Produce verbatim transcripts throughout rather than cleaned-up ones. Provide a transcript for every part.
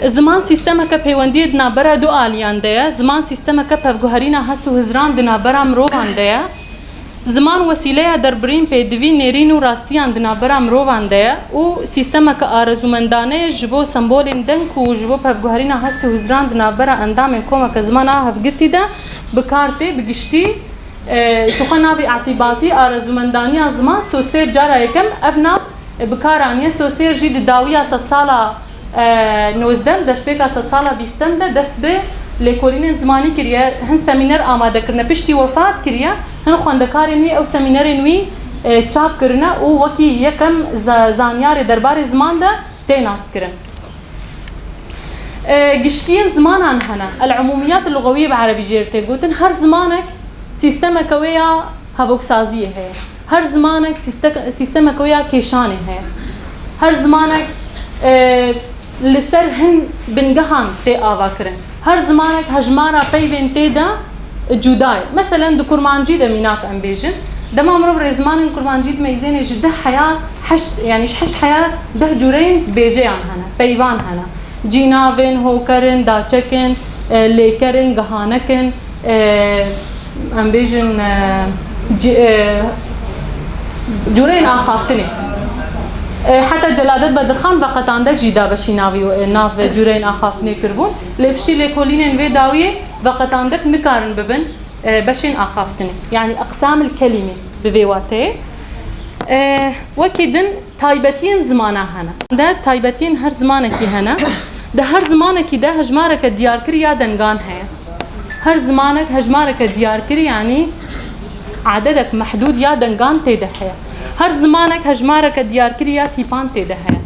Ziman sîstemeke peywendiyê di navbera du aliyan de ye. Ziman sîstemeke pevguherîna hest û hizran di navbera mirovan de ye. Ziman wesîleya derbirîn pêdivî, nêrîn û rastiyan di navbera mirovan de ye û sîstemeke arezûmendane ye ji bo sembolên deng û ji bo pevguherîna hest û hizran di navbera endamên komeke zimana hevgirtî de bi kar tê. Bi giştî, e, ji xwe navê îtîbatî, arezûmendaniya ziman, Saussure cara yekem ev nav, e, bi kar aniye. Saussure jî di dawiya sedsala, e, nozdem, destpêka sedsala bîstem de dest bi lêkolînên zimanî kiriye, hin semîner amade kirine. Piştî wefat kiriye, hin xwendekarên wî ew semînerên wî, e, çap kirine û wekî yekem za-, zanyarê derbarê ziman de tê naskirin. E, giştiyên zimanan hene. El-umumiyat el-lugawiyye bi erebî jê re tê gotin. Her zimanek sîstemeke wê ya hevoksaziyê heye. Her zimanek sîste-, sîstemeke wê ya kêşanê heye. Her zimanek, e, li ser hin bingehan tê avakirin. Her zimanek hejmara peyvên tê de cuda ye. Meselen, di kurmancî de mînak em bêjin. Dema mirov rêzimanên kurmancî dimeyzêne, ji deh heya heşt, yanî ji heşt heya deh cûreyên bêjeyan hene, peyvan hene. Cînavên, hokerin, daçekin, e, lêkerin, gihanekin, e, em bêjin, e, ci-, e, cûreyên axaftinê. E, heta Celadet Bedirxan veqetandek jî dabeşî navî, e, nav cûreyên axaftinê kiribûn. Lê piştî lêkolînên vê dawiyê veqetandek nikarin bibin, e, beşên axaftinê. Yanî eqsamil kelîmî bi vê wateyê. E, wekî din taybetiyên zimana hene. De taybetiyên her zimanekî hene. Di her zimanekî de hejmareke diyarkirî ya dengan heye. Her zimanek hejmareke diyarkirî, yanî adedek mehdûd ya dengan tê de heye. Her zimanek hejmareke diyarkirî ya tîpan tê de heye.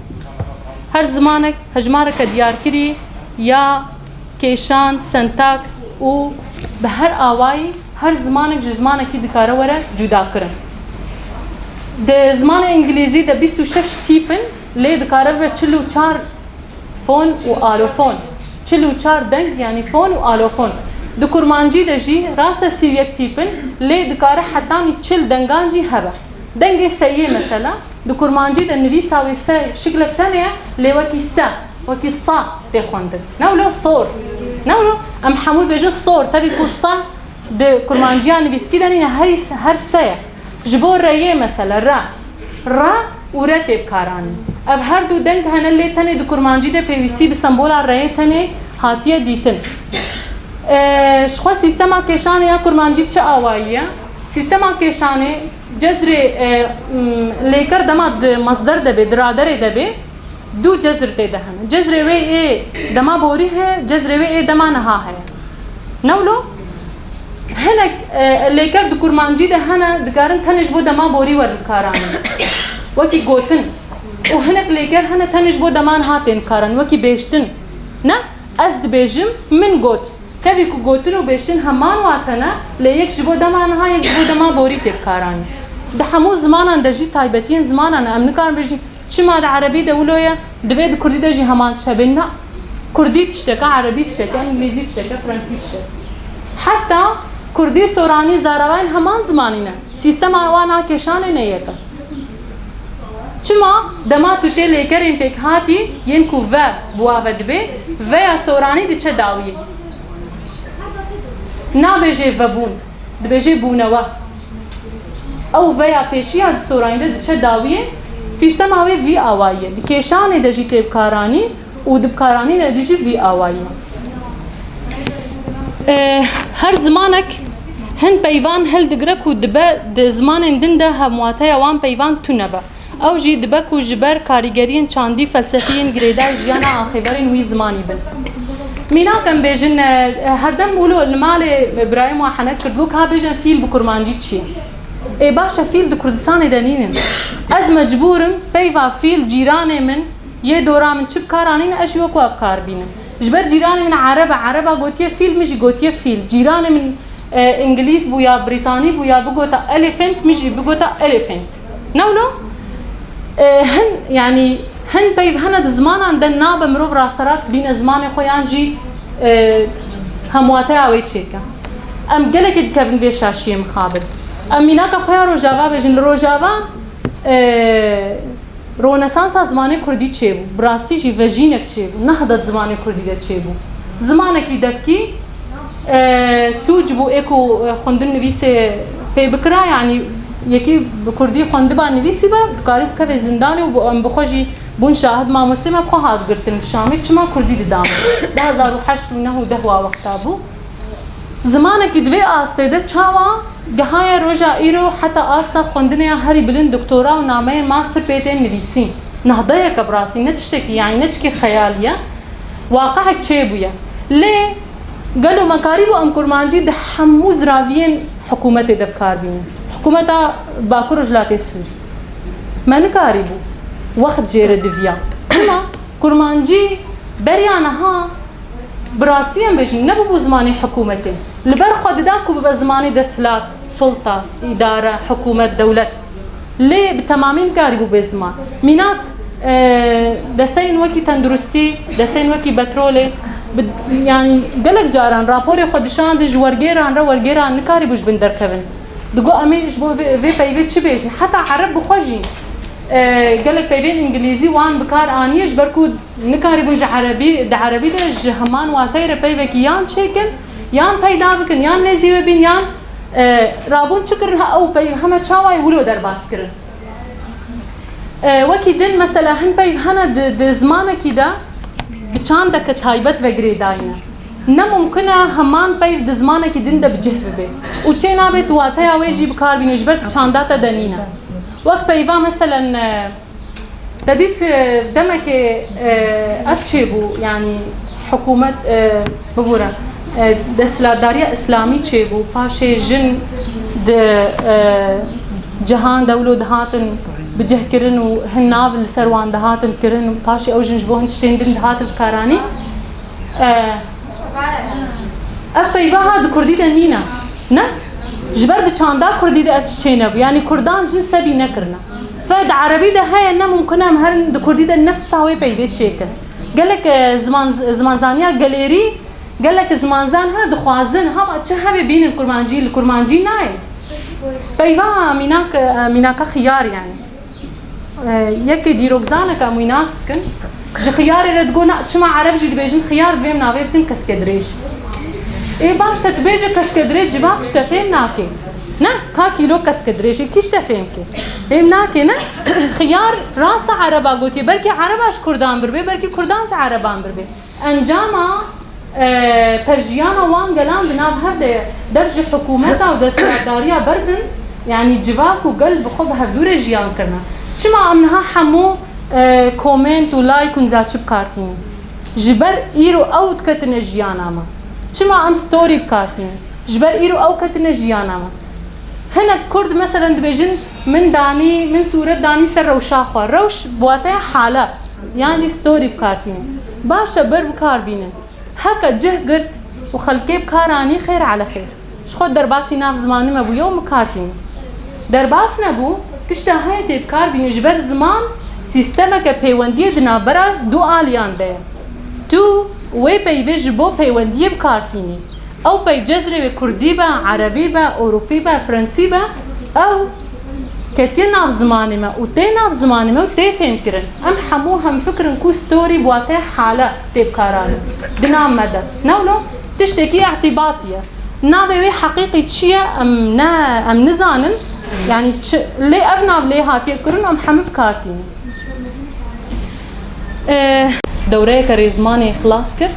Her zimanek hejmareke diyarkirî ya kêşan, sentaks û bi her awayî her zimanek ji zimanekî dikare were cudakirin. Di zimanê îngilîzî de bîst û şeş tîp in, lê dikare bibe çil û çar fon û alofon. Çil û çar deng, yanî fon û alofon. Di kurmancî de jî rast e sî û yek tîp in, lê dikare hetanî çil dengan jî hebe. Dengê seyê mesela, di kurmancî de nivîsa wê se şiklek tenê ye, lê wekî se, wekî sa tê xwendin. Ne wilo sor. Ne wilo em hemû bêjin sor, tevî ku sa di kurmanciya nivîskî de nîne, herî, her se ye. Ji bo reyê mesela, re. Ra û re tê bikaranîn. Ev her du deng hene, lê tenê di kurmancî de pêwîstî bi sembola reyê tenê hatiye dîtin. E, ji xwe sîstema kêşanê ya kurmancî bi çi awayî ye? Sîstema kêşanê cezrê, e, m, lêker dema di mesder de bê, di raderê de bê, du cezr tê de hene. Cezrê wê ê dema borî heye, cezrê wê ê dema niha heye. Ne wilo? Hinek, e, lêker di kurmancî de hene, dikarin tenê ji bo dema borî werin bikaranîn. Wekî gotin. Û hinek lêker hene tenê ji bo dema niha tên bikaranîn. Wekî bêştin. Ne? Ez dibêjim, min got. Tevî ku gotin û bêştin heman wate ne, lê yek ji bo dema niha, yek ji bo dema borî tê bikaranîn. Di hemû zimanan de jî taybetiyên zimanan e. Em nikarin bêjin, çima di erebî de wilo ye, divê di kurdî de jî heman tişt hebe. Na, kurdî tiştek e, erebî tiştek e, îngilîzî tiştek e, fransî tiştek e. Heta kurdî, soranî, zarawayên heman zimanî ne. Sîstema wan a kêşanê ne yek e. Çima dema tu tê lêkerên pêkhatî yên ku ve bi wa ve dibe, veya soranî diçe dawiyê? Nabêjê vebûn, dibêjê bûnewe. Ew veya pêşiya di soranî de diçe dawiyê, sîstema wê vî awayî ye. Di kêşanê de jî tê bikaranî û di bikaranî de jî vî awayî ye. E, her zimanek hin peyvan hildigire ku dibe di zimanên din de hemwateya wan peyvan tune be. Ew jî dibe ku ji ber karîgeriyên çandî felsefî yên girêdayî jiyana axêverên wî zimanî bin. Mînak em bêjin, e, herdem wilo li malê birayê me henek kirdo ka bêjin fîl bi kurmancî çi ye? Ê baş e, fîl di Kurdistanê de nînin. Ez mecbûr im peyva fîl cîranê min yê dora min çi bi kar anîne, ez jî wek wa bi kar bînim. Ji ber cîranê min ereb e, ereba gotiye fîl, min jî gotiye fîl. Cîranê min, e, îngilîz bû ya brîtanî bû ya bigota elephant, min jî bigota elephant. Ne wilo? E, hin, yanî hin peyv hene di zimanan de nabe mirov rasterast bîne zimanê xwe yan jî, e, hemwateya wê çêke. Em gelekî dikevin vê şaşiyê mixabin. Em mînaka xwe ya Rojava bêjin. Li Rojava, e, Ronesansa zimanê kurdî çêbû, bi rastî jî vejînek çêbû, nehdet zimanê kurdî de çêbû. Zimanekî devkî, e, sûc bû, ê ku, e, xwendin nivîsê pê bikira, yanî yekî bi kurdî xwendiba nivîsîba, dikarî bikeve zindanê û bi, em bi xwe jî bûn şahid, mamostê me bi xwe hat girtin li Şamê, çima kurdî dida me. Du hezar û heşt û neh û deh wa wexta bû. Zimanekî di vê astê de çawa gihaye roja îro heta asta xwendinê ya herî bilind, doktora û nameyên master pê tên nivîsîn? Nehdeyeke bi rastî, ne tiştekî, yanî ne tişkî xeyalî ye. Waqihek çêbûye. Lê gelo me karîbû em kurmancî di hemû ziraviyên hikûmetê de bi kar bînin? Hikûmeta Bakur Rojhilatê Sûrî. Me nikarîbû. Wext jê re diviya. Çima? Kurmancî beriya niha bi rastî em bêjin, nebûbû zimanê hikûmetê. Li ber xwe dida ku bibe zimanê desthilat, sulta, îdare, hikûmet, dewlet. Lê bi temamî nikarîbû bê ziman. Mînak, e, desteyên wekî tenduristî, desteyên wekî betrolê, bi, yanî gelek caran raporê xwe dişandin ji wergêran re, wergêran nikarîbû ji bin derkevin. Digot, em ê ji bo vê, vê peyvê çi bêjin? Heta ereb bi xwe jî, e, gelek peyvên îngilîzî wan bi kar aniye, ji ber ku nikarîbûn ji erebî, di erebî de ji heman wateyê re peyvekî yan çêkin, yan peyda bikin, yan nêzî wê bîn, yan, e, rabûn çi kirin, ha ew peyv heme çawa ye wilo derbas kirin. E, wekî din, mesela, hin peyv hene di, di zimanekî de bi çandeke taybet ve girêdayî ne. Ne mumkin e heman peyv di zimanekî din de bi cih bibe. Û çê nabe tu wateya wê jî bi kar bîne, ji ber di çanda te de nîne. Wek peyva, meselen, e, te dît, e, demekê, e, ev çêbû, yanî hikûmet, e, bibûre, e, desthilatdariya îslamî çêbû, paşê jin di, e, cihan de wilo dihatin bicihkirin û hin nav li ser wan dihatin kirin, paşê ew jin ji bo hin tiştên din dihatin bikaranî. E, ev peyva ha di kurdî de nîne. Ne? Ji ber di çanda kurdî de ev tişt çênebû. Yanî kurdan jin sebî nekirine. Fe di erebî de heye, ne mumkin e em herin di kurdî de nefsa wê peyvê çêkin. Gelek, e, ziman, zimanzaniya gelêrî, gelek zimanzan he dixwazin hema çi hebe bînin kurmancî, li kurmancî nayê. Peyva mînak, e, mînaka xiyar yanî. E, yekê dîrokzanek em wî nas dikin. Ji xiyarê re digot, na, çima ereb jî dibêjin xiyar, divê em navê bikin keske dirêj. Ê baş e, tu bêje keske dirêj, civak tişte fêm nake. Ne, ka kîlo keske dirêj, ê kî tişte fêm ke? Fêm nake, ne? Xiyar rast e ereba gotiye, belkî ereba ji kurdan bir bê, belkî kurdan ji ereban bir bê. Encama, e, pevjiyana wan gelan di nav hev de ye. Dev ji hikûmeta û desthilatdariya berdin, yanî civak û gel bi xwe bi hevdû re jiyan kirine. Çima em niha hemû, e, comment û like û niza çi bi kar tînin? Ji ber îro ew diketine jiyana me. Çima em story bi kar tînin? Ji ber îro ew ketine jiyana me. Hinek kurd, meselen, dibêjin, min danî, min sûret danî ser rewşa xwe. Rewş bi wateya hale, yan jî story bi kar tînin. Baş e, ber bi kar bînin. Heke cih girt û xelkê bi kar anî, xêr ele xêr. Ji xwe derbasî nav zimanî me bûye û min kar tînin. Derbas nebû, tişta heye tê bi kar bîne, ji ber ziman sîstemeke pêwendiyê di navbera du aliyan de ye. Tu wê peyvê ji bo pêwendiyê bi kar tînî. Ew pey cezrê wê kurdî be, erebî be, ewropî be, fransî be, ew ketiye nav zimanê me û tê nav zimanê me û tê fêmkirin. Em hemû hemfikir in ku story bi wateyê hale tê bikaranîn di nav me de. Ne wilo? Tiştekî îtîbatî ye. Navê wê heqîqî çi ye? Em ne, em nizanin. Yanî çi, lê ev nav lê hatiye kirin, em hemû bi kar tînin. E, dewreyeke rêzimanê xilas kir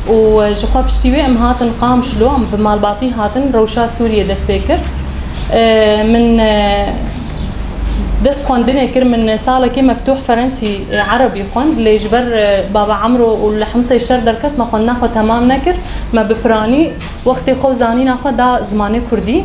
û ji xwe piştî wê em hatin Qamişlo, em bi malbatî hatin, rewşa Sûriyê dest pê kir. E, min, e, dest xwendinê kir, min salekê meftûh Ferensî, e, Erebî xwend, lê ji ber, e, Baba Emro û li Himsê şer derket, me xwendina xwe temam nekir, me bi piranî wextê xwe û zanîna xwe da zimanê kurdî.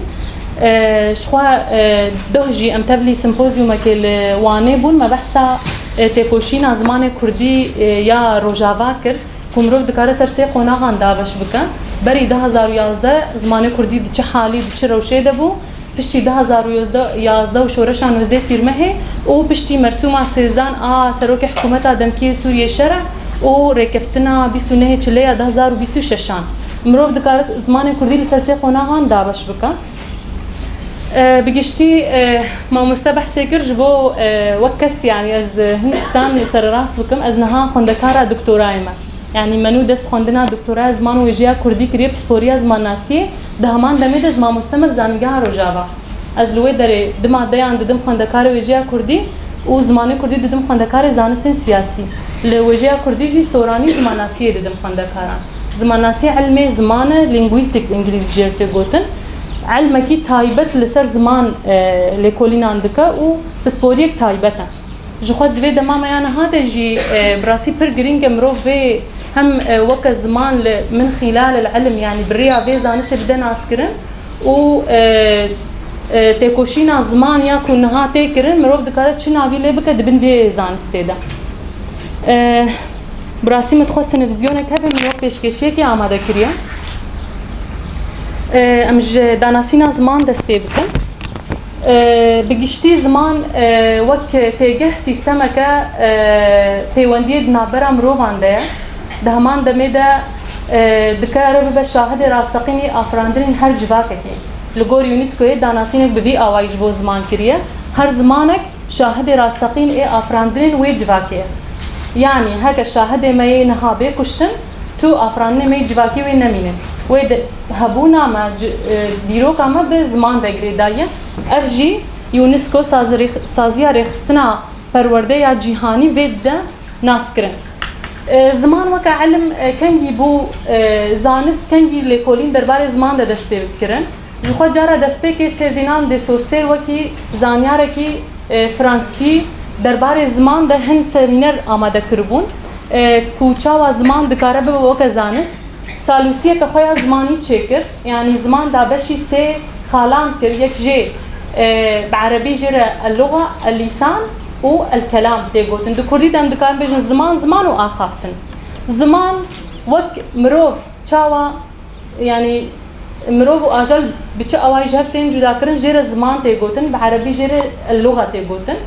E, ji xwe, e, doh jî em tevlî simpozyumekê li Wanê bûn, me behsa, e, têkoşîna zimanê kurdî, e, ya Rojava kir, ku mirov dikare ser sê qonaxan dabeş bike. Berî du hezar û yazdeh zimanê kurdî di çi halî, di çi rewşê de bû, piştî du hezar û yazdeh û şoreşa nozdeh Tîrmehê û piştî mersûma sêzdan a serokê hikûmeta demkî yê Sûriyê şer e û rêkeftina bîst û nehê Çilê ya du hezar û bîst û şeşan. Mirov dikare zimanê kurdî li ser sê qonaxan dabeş bike. E, bi giştî, e, mamoste behsê kir ji bo, e, wek kes, yanî ez, e, hin tiştan sererast bikim. Ez niha xwendekara doktorayê me. Yanî me nû dest bi xwendina doktoraya ziman û wêjeya kurdî kiriye, pisporiya zimannasiyê. Di heman demê de ez mamoste me li Zanîngeha Rojava. Ez li wê derê di madeyan didim xwendekarê wêjeya kurdî û zimanê kurdî didim xwendekarê zanistên siyasî. Li wêjeya kurdî jî soranî zimannasiyê didim xwendekaran. Zimannasî ilmê ziman e, linguîstîk îngilîzî jê re tê gotin. Ilmekî taybet li ser ziman, e, lêkolînan dike û pisporiyek taybet e. Ji xwe di vê dema me ya niha de jî, e, bi rastî pir girîng e mirov vê hem, e, weke ziman li min xîlal el ilm, yanî bi rêya vê zanistê bide naskirin û, e, e, têkoşîna ziman ya ku niha tê kirin, mirov dikare çi navî lê bike di bin vê zanistê de. E, bi rastî min dixwest televîzyonek hebe, min wek pêşkêşiyekê amade kiriye. E, em ji danasîna ziman dest pê bikin. E, bi giştî ziman, e, wek têgeh sîstemeke, e, pêwendiyê di navbera mirovan de ye. Di heman demê de, e, dikare bibe şahidê rasteqînî afirandinên her civakekê. Li gor UNESCOyê danasînek bi vî awayî ji bo ziman kiriye. Her zimanek şahidê rasteqîn ê afirandinên wê civakê ye. Yanî heke şahidê me yê niha bê kuştin, tu afirandinê me yê civakî wê nemîne. Wê di hebûna me, ci-, e, dîroka me bi ziman ve girêdayî ye. Ev jî UNESCO sazirêx-, saziya rêxistina perwerdeya cîhanî vê dide naskirin. E, ziman weke ilim, e, kengî bû, e, zanist, kengî lêkolîn derbarê ziman de dest pê kirin. Ji xwe cara destpêkê Ferdinand de Saussure wekî zanyarekî, e, fransî derbarê ziman de hin semîner amade kiribûn, e, ku çawa ziman dikare bibe weke zanist. Salûsiyeke xwe ya zimanî çêkir, yanî ziman dabeşî sê xalan kir, yek jê, e, bi erebî jê re el-luga, el-lîsan û el-kelam tê gotin. Di kurdî de em dikarin bêjin ziman, ziman û axaftin. Ziman wek mirov çawa Yanî mirov û ajal bi çi awayî ji hev tên cudakirin, jê re ziman tê gotin, bi erebî jê re el-luga tê gotin.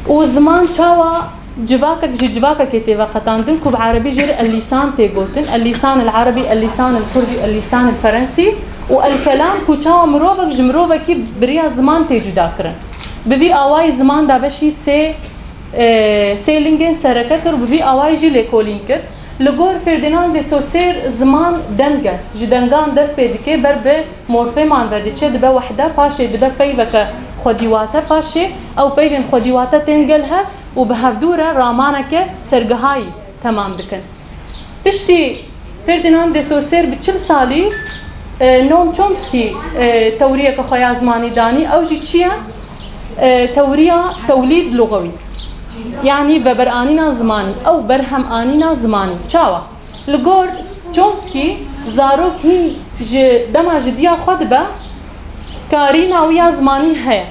Û ziman çawa civakek ji civakekê tê veqetandin ku bi erebî jê re el-lîsan tê gotin, el-lîsan el-erebî, el-lîsan el-kurdî, el-lîsan el-ferensî û el-kelam ku çawa mirovek ji mirovekî bi riya ziman tê cudakirin. Bi vî awayî ziman dabeşî sê, e, sê lingên sereke kir û bi vî awayî jî lêkolîn kir. Li gor Ferdinand de Saussure ziman deng e. Ji dengan dest pê dike, ber bi morfeman ve diçe, dibe wehde, paşê dibe peyveke xwedîwate, paşê ew peyvên xwedîwate tên gel hev û bi hevdû re ramaneke sergihayî temam dikin. Piştî Ferdinand de Saussure bi çil salî, e, Noam Chomsky, e, tewriyeke xwe ya zimanî danî. Ew jî çi ye? E, tewriya tewlîd lugewî. Yanî veberanîna zimanî, ew berhemanîna zimanî. Çawa? Li gor Chomsky, zarok hîn ji dema ji diya xwe dibe, karîna wî ya zimanî heye.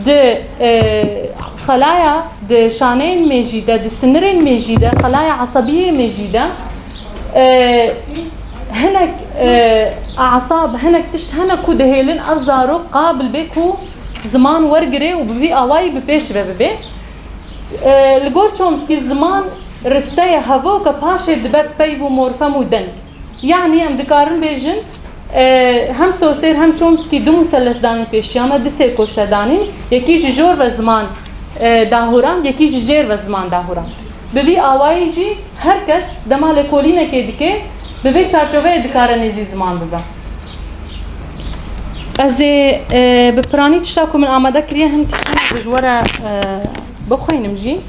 Di, e, xelaya, di şaneyên mêjî de, di sinirên mêjî de, xelaya esebiyê mêjî de, e, hinek, e, asab, hinek tişt hene ku dihêlin ev zarok qabil bê ku ziman wergirê û bi vî awayî bi pêş ve bibe. E, li gor Chomsky ziman riste ye, hevoke, paşê dibe peyv û morfem û deng. Yanî em dikarin bêjin, e, hem Saussure hem Chomsky du museles danîn pêşiya me, du sêkoşe danîn. Yekî ji jor ve ziman, e, dahûrand, yekî ji jêr ve ziman dahûrand. Bi vî awayî jî her kes dema lêkolînekê dike, bi vê çarçoveyê dikare nêzî ziman bibe. Ez ê, e, bi piranî tişta ku min amade kiriye hin tiştî ji we re, e, bixwînim jî.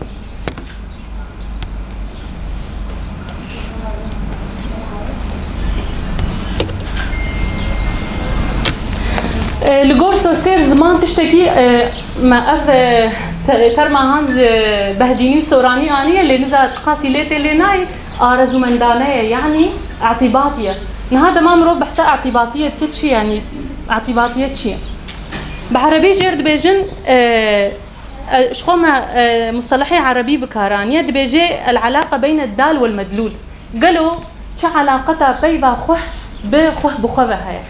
E, li gor Saussure ziman tiştekî, e, me ev, e, te-, terma han ji behdînî û soranî aniye, lê niza çiqasî lê tê lê nayê, arezûmendane ye, yanî îtîbatî ye. Niha dema mirov behsa îtîbatiyê dike çi ye, yanî îtîbatiye çi ye? Bi erebî jê re dibêjin, e, E, ji xwe me, e, mustelehê erebî bi kar aniye, dibêje el-alaqa beyne dal wel medlûl. Gelo çi alaqeta peyva xuh bi xuh bi xwe ve heye?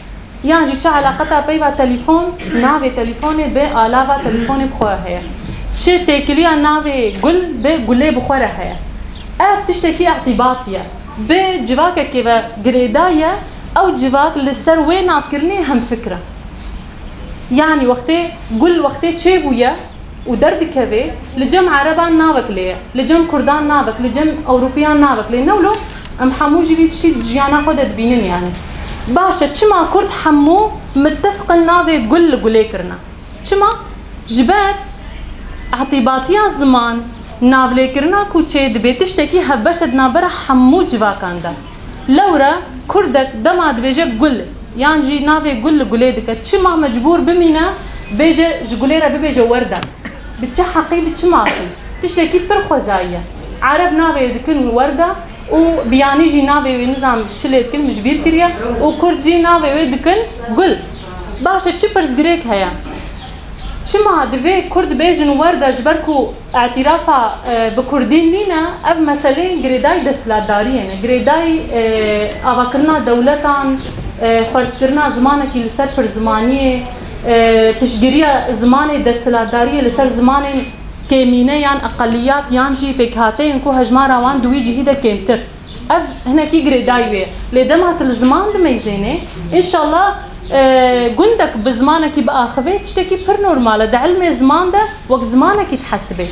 Yan jî çi alaqeta peyva telîfon, navê telîfonê bi alava telîfonê bi xwe ve heye? Çi têkiliya navê gul bi gulê bi xwe re heye? Ev tiştekî îtîbatî ye. Bi civakekê ve girêdayî ye, ew civak li ser wê navkirinê hemfikir e. Yanî wextê gul wextê çêbûye û derdikeve, li cem ereban navek lê ye, li cem kurdan navek, li cem ewropiyan navek lê. Ne wilo em hemû jî vî tiştî di jiyana xwe de dibînin yanî. Baş e, çima kurd hemû mitefqin navê gul li gulê kirine? Çima? Ji ber etîbatiya ziman, navlêkirina ku çê dibe tiştekî hevbeş e di navbera hemû civakan de. Lewre kurdek dema dibêje gul, yan jî navê gul li gulê dike, çima mecbûr bimîne bêje, ji gulê re bibêje werde? Bi çi heqî, bi çi mafî? Tiştekî pir xwezayî ye. Ereb navê dikin werde û biyanî jî navê wê nizam çi lê dikin, min ji bîr kiriye, û kurd jî navê wê dikin gul. Baş e, çi pirsgirêk heye? Çima divê kurd bêjin werde, ji ber ku îtîrafa, e, bi kurdî nîne? Ev meseleyên girêdayî desthilatdariyê ne. Girêdayî, e, avakirina dewletan, e, ferzkirina zimanekî li ser pirzimaniyê, e, piştgiriya zimanê desthilatdariyê li ser zimanên kêmîne yan eqeliyat yan jî pêkhateyên ku hejmara wan di wî cihî de kêmtir. Ev hinekî girêdayî wê ye. Lê dema tu li ziman dimeyzênê, înşallah, e, gundek bi zimanekî biaxivê, tiştekî pir normal e. Di ilmê ziman de wek zimanekî dihesibê.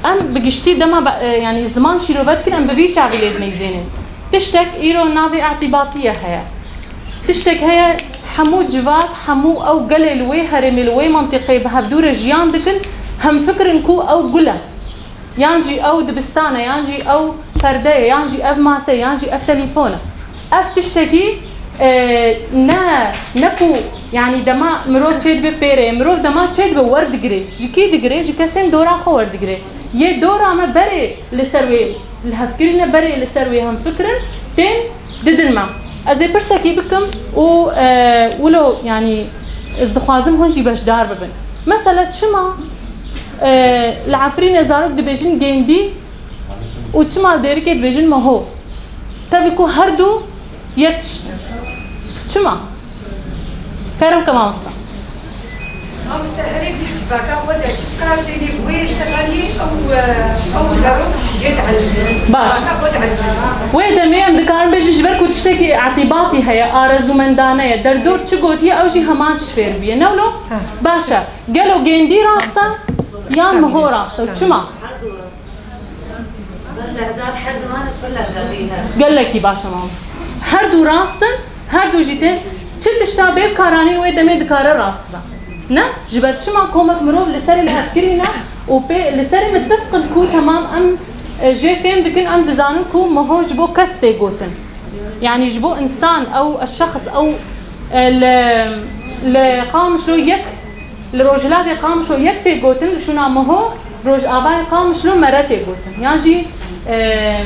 Em bi giştî dema be-, e, yanî ziman şîrove dikin, em bi vî çavî lê dimeyzênê. Tiştek îro navê etîbatiye heye. Tiştek heye, hemû civak, hemû ew gelê li wê herêmê, li wê mentiqê bi hevdû re jiyan dikin, hemfikir in ku ew gul e. Yan jî ew dibistan e, yan jî ew perde ye, yan jî ev mase, yan jî ev telefon e. Ev tiştekî, e, ne, ne ku, yanî dema mirov çêdibe pêrê, mirov dema çêdibe werdigirê. Ji kî digirê? Ji kesên dora xwe werdigirê. Yê dora me berê li ser wê li hevkirî ne, berê li ser wê hemfikir in, tên didin me. Ez ê pirsekî bikim û, e, wilo, yanî, ez dixwazim hûn jî beşdar bibin. Mesela çima, e, li Efrînê zarok dibêjin gêndî û çima li Dêrikê dibêjin meho? Tevî ku her du yek tişt. Çima? Kerem ke mamosta. Mamoste, herê bîr civaka xwe de çi kar têdî wê şteqaliyê ew, e, ew zarok jê dielîzin. Baş. Civaka xwe dielîzin. Wê demê em dikarin bêjin ji ber ku tiştekî etîbatî heye, arezûmendane ye, derdor çi gotiye ew jî heman tişt fêr bûye. Ne wilo? Ha. Baş e. Gelo gêndî rast e yan miho rast e? Çima? Her du rast. Her lehcat, her zimanek bir lehcatî heye. Gelekî baş e mamoste. Her du rast in, her du jî tên çi tişta bê bi karanî wê demê dikare rast be. Ne? Ji ber çima komek mirov li serê lihevkirî ne û pê li serê mitefq in ku temam em, e, jê fêm dikin, em dizanin ku miho ji bo kes tê gotin. Yanî ji bo însan, ew eşşexs, ew, e, li, li Qamişlo yek Li Rojhilatê Qamişlo yek tê gotin, li şûna Miho, Rojavayê Qamişlo mere tê gotin. Yan jî, e,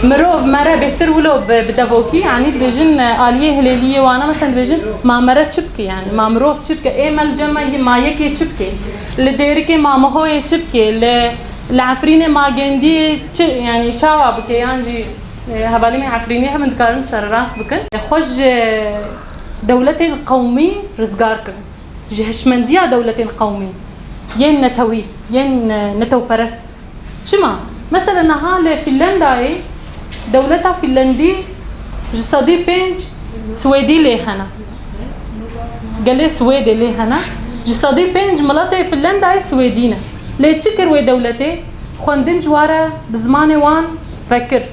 mirov, mere bêhtir wilo bi, bi devokî, yanî dibêjin, e, aliyê hilêliyê wana, mesela dibêjin, ma mere çi bike yanî, ma mirov çi bike, ê me li cem me ma yekê çi bike, li Dêrikê ma Mihoyê çi bike, li, li Efrînê ma Gêndiyê çi, yanî çawa bike, yan jî, e, hevalî me Efrînê hebin dikarin sererast bikin. Xwe ji dewletên qewmî rizgar kirin. Ji hişmendiya dewletên qewmî, yên netewî, yên, e, netewperest. Çima? Mesela niha li Fînlandayê dewleta Fînlandî ji sedî pênc Swêdî lê hene. Gelê Swêdê lê hene. Ji sedî pênc miletê Fînlandayê Swêdî ne. Lê çi kir wê dewletê? Xwendin ji wa re bi zimanê wan vekir.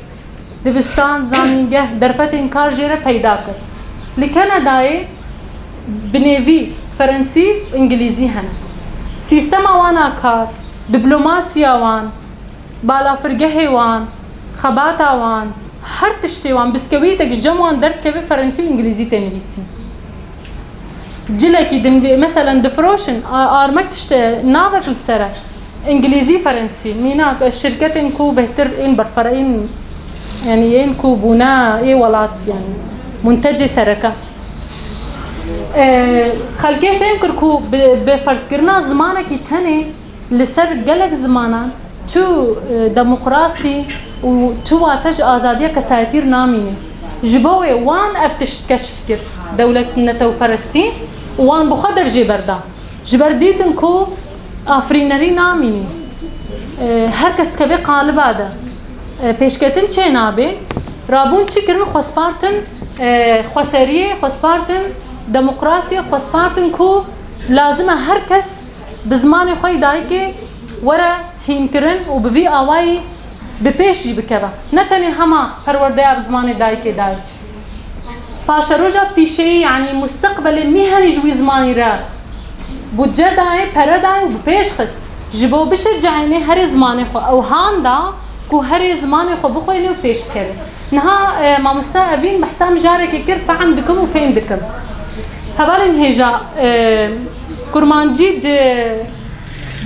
Dibistan, zanîngeh, derfetên kar jê re peyda kir. Li Kanadayê bi nêvî ferensî û îngilîzî hene. Sîstema wan a kar, diplomasiya wan, balafirgehê wan, xebata wan, her tiştê wan, biskewîtek ji cem wan derdikeve, ferensî û îngilîzî tê nivîsîn. Cilekî din, mesela difiroşin, a-, armek tişt e, navek li ser e. Îngilîzî, ferensî, mînak, e, şirketên ku bêhtir ên berfireh ên, yanî yên ku bûne ê welat, yanî muntecê sereke. E, xelkê fêm kir ku bi, bi ferzkirina zimanekî tenê li ser gelek zimanan tu, e, demokrasî û tu wate ji azadiya kesayetî re namîne. Ji bo wê wan ev tişt keşf kir, dewlet netewperestî, û wan bi xwe dev jê berda. Ji ber dîtin ku afirînerî namîne. E, her kes dikeve qaliba de. E, pêşketin çênabe. Rabûn çi kirin? Xwe spartin, e, xweseriyê, xwe spartin Demokrasiyê xwe spartin ku lazim e her kes bi zimanê xwe yê dayikê were hînkirin û bi vî awayî bi pêş jî bikeve. Ne tenê hema perwerdeya bi zimanê dayikê dayî. Paşeroja pîşeyî, yanî musteqbelê mîhenî ji wî zimanî re budce dayê, pere dayê û bi pêş xist. Ji bo bişirceyênê herê zimanê xwe ew han da ku herê zimanê xwe bixwêne û pêş bikeve. Niha, e, mamoste Evîn behsa mijarekê kir, fehm dikim û fêm dikim. Hevalên hêja, e, kurmancî di,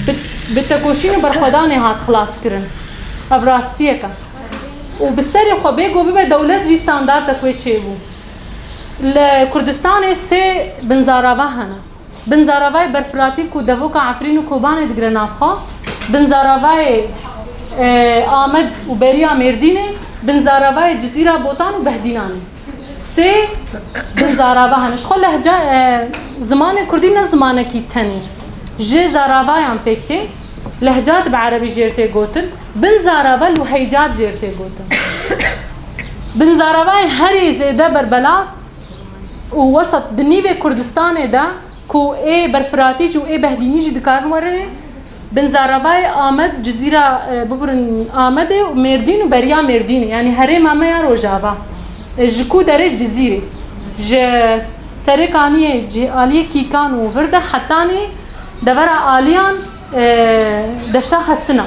bi, bi tekoşîn û berxwedanê hat xilaskirin. Ev rastiyek e. Û bi serê xwe bê ku bibe dewlet jî standartek wê çêbû. Li Kurdistanê sê binzarava hene. Binzaravayê berfiratî ku devoka Efrîn û Kobanê digire nav xwe, binzaravayê, e, Amed û beriya Mêrdînê, binzaravayê Cizîra Botan û Behdînanê. Sê binzarava hene. Ji xwe lehca, e, zimanê kurdî ne zimanekî tenê. Ji zaravayan pêk tê. Lehcat bi erebî jêr tê gotin. Binzarava Luheycat jêr tê gotin. Binzaravayê herî zêde berbelav û wesat di nîvê Kurdistanê de ku ê berfiratî jî û ê behdînî jî dikarin werin, binzaravayê Amed, Cizîra, e, bibirin Amedê û Mêrdîn û beriya Mêrdînê, yanî herêma me ya Rojava. E, ji ku derê Cizîrê, ji Serê Kaniyê, cih aliyê Kîkan û vir de hetanî devera Aliyan, e, deşta Hesina.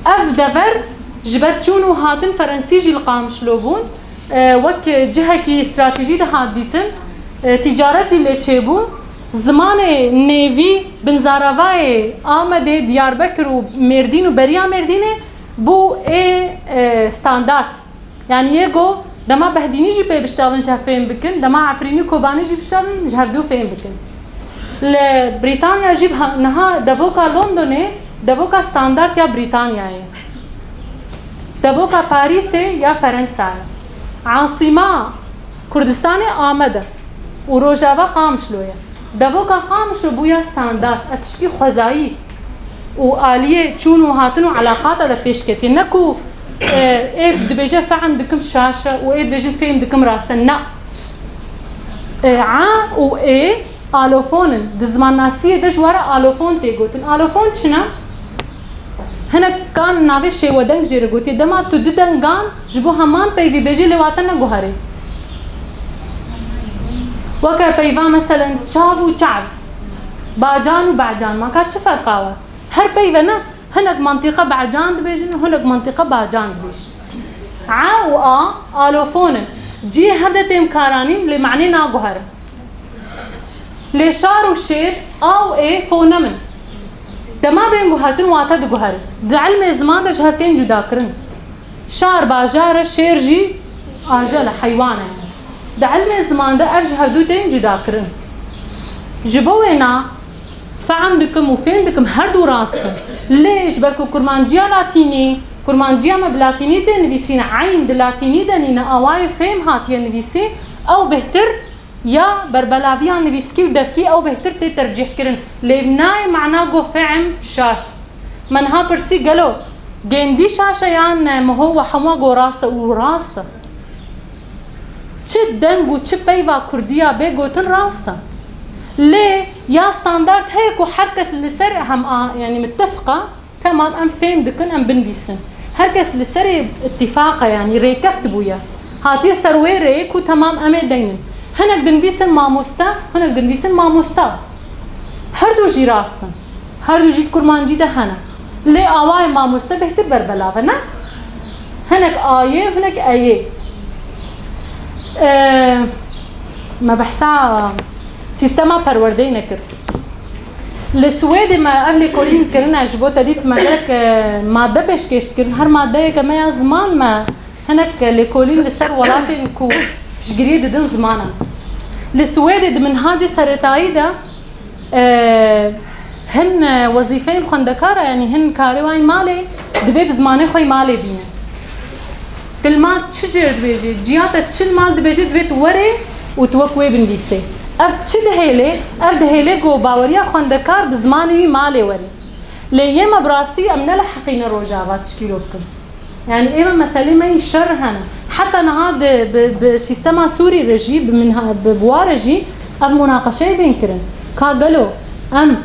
Ev dever ji ber çûn û hatin Ferensî jî li Qamişlo bûn. E, wek cihekî stratejî dihat dîtin, e, tîcaret jî lê çêbû. Zimanê nêvî binzaravayê Amedê, Diyarbekir û Mêrdîn û beriya Mêrdînê bû ê, e, standart. Yanî yê go dema Behdînî jî pê biştavin ji hev fêm bikin, dema Efrînî û Kobanî jî biştavin ji hevdû fêm bikin. Li Brîtanya jî ha-, niha devoka Londonê devoka standart ya Brîtanyayê. Devoka Parîsê ya Ferensayê. Asîma Kurdistanê Amed e û Rojava Qamişlo ye. Devoka Qamişlo bûya standart, ev tişkî xwezayî û aliyê çûn û hatin û elaqata de pêş ketiye. Ne ku, e, ê dibêje fehm dikim şaş e û ê dibêjin fêm dikim rast e. Na. E, a û ê alofon in. Di zimannasiyê de ji we re alofon tê gotin. Alofon çi ne? Hinek kan navê şêwedeng jê re gotiye. Dema tu du dengan ji bo heman peyvî bêjî, lê wate neguherê. Weke peyva meselen çav û çav, bacan û bacan, maka çi ferqa we? Her peyve ne, hinek mantîqa bacan dibêjin û hinek mantîqa bacan dibêjin. A û a alofon in. Cihê hev de tên karanîn, lê manê naguherin. Lê şar û şêr, a û ê fonem in. Dema bên guhertin wate diguherin. Di ilmê ziman de ji hev tên cudakirin. Şar bajar e, şêr jî ajel e, heywan e. Di ilmê ziman de ev ji hevdû tên cudakirin. Ji bo wêna fehm dikim û fêm dikim her du rast in. Lê ji ber ku kurmanciya latînî, kurmanciya me bi latînî tê nivîsîne, eyn di latînî de nîne, awayê fêm hatiye nivîsî, ew bêhtir ya berbelaviya nivîskî û devkî ew bêhtir tê tercîhkirin. Lê nayê mana go fehm şaş. Me niha pirsî gelo gêndî şaş e yan ne? Miho we hemû go rast e û rast e. Çi deng û çi peyva kurdiya bê gotin rast e. Lê ya standart heye ku her kes li ser hem a, yanî mitefqa, Temam, em fêm dikin, em binivîsin. Her kes li serê îtîfaq e, yanî rêkeft bûye. Hatiye ser wê rêyê ku temam em ê deynin. Hinek dinivîsin mamoste, hinek dinivîsin mamosta. Her du jî rast in. Her du jî di kurmancî de hene. Lê awayê mamoste bêhtir berbelav e, ne? Hinek a yê, hinek e yê. Ee, me behsa sîstema perwerdeyê nekir. Li Swêdê me ev lêkolîn kirine, ji bo te dît me gelek, e, madde pêşkêş dikirin. Her maddeyeke me ya ziman me hinek lêkolîn li ser welatên ku piştgiriyê didin zimanan. Li Swêdê di minhacê seretayî de, e, hin, e, wezîfeyên xwendekara, yanî hin karê wan malê divê bi zimanê xwe yê malê bîne. Tu li mal çi jêr dibêjî? Ciya te çi li mal dibêje, divê tu werê û tu wek wê binivîsê. Ev çi dihêlê? Ev dihêlê ku baweriya xwendekar bi zimanê wî malê werê. Lê yê me bi rastî em ne li heqî ne Rojava tişkîlo bikin. Yanî ê me meselê me yî şer hene. Heta niha di, bi, bi sîstema Sûrî re jî, bi minha-, bi, bi wa re jî Ev munaqeşeyê bên kirin. Ka gelo em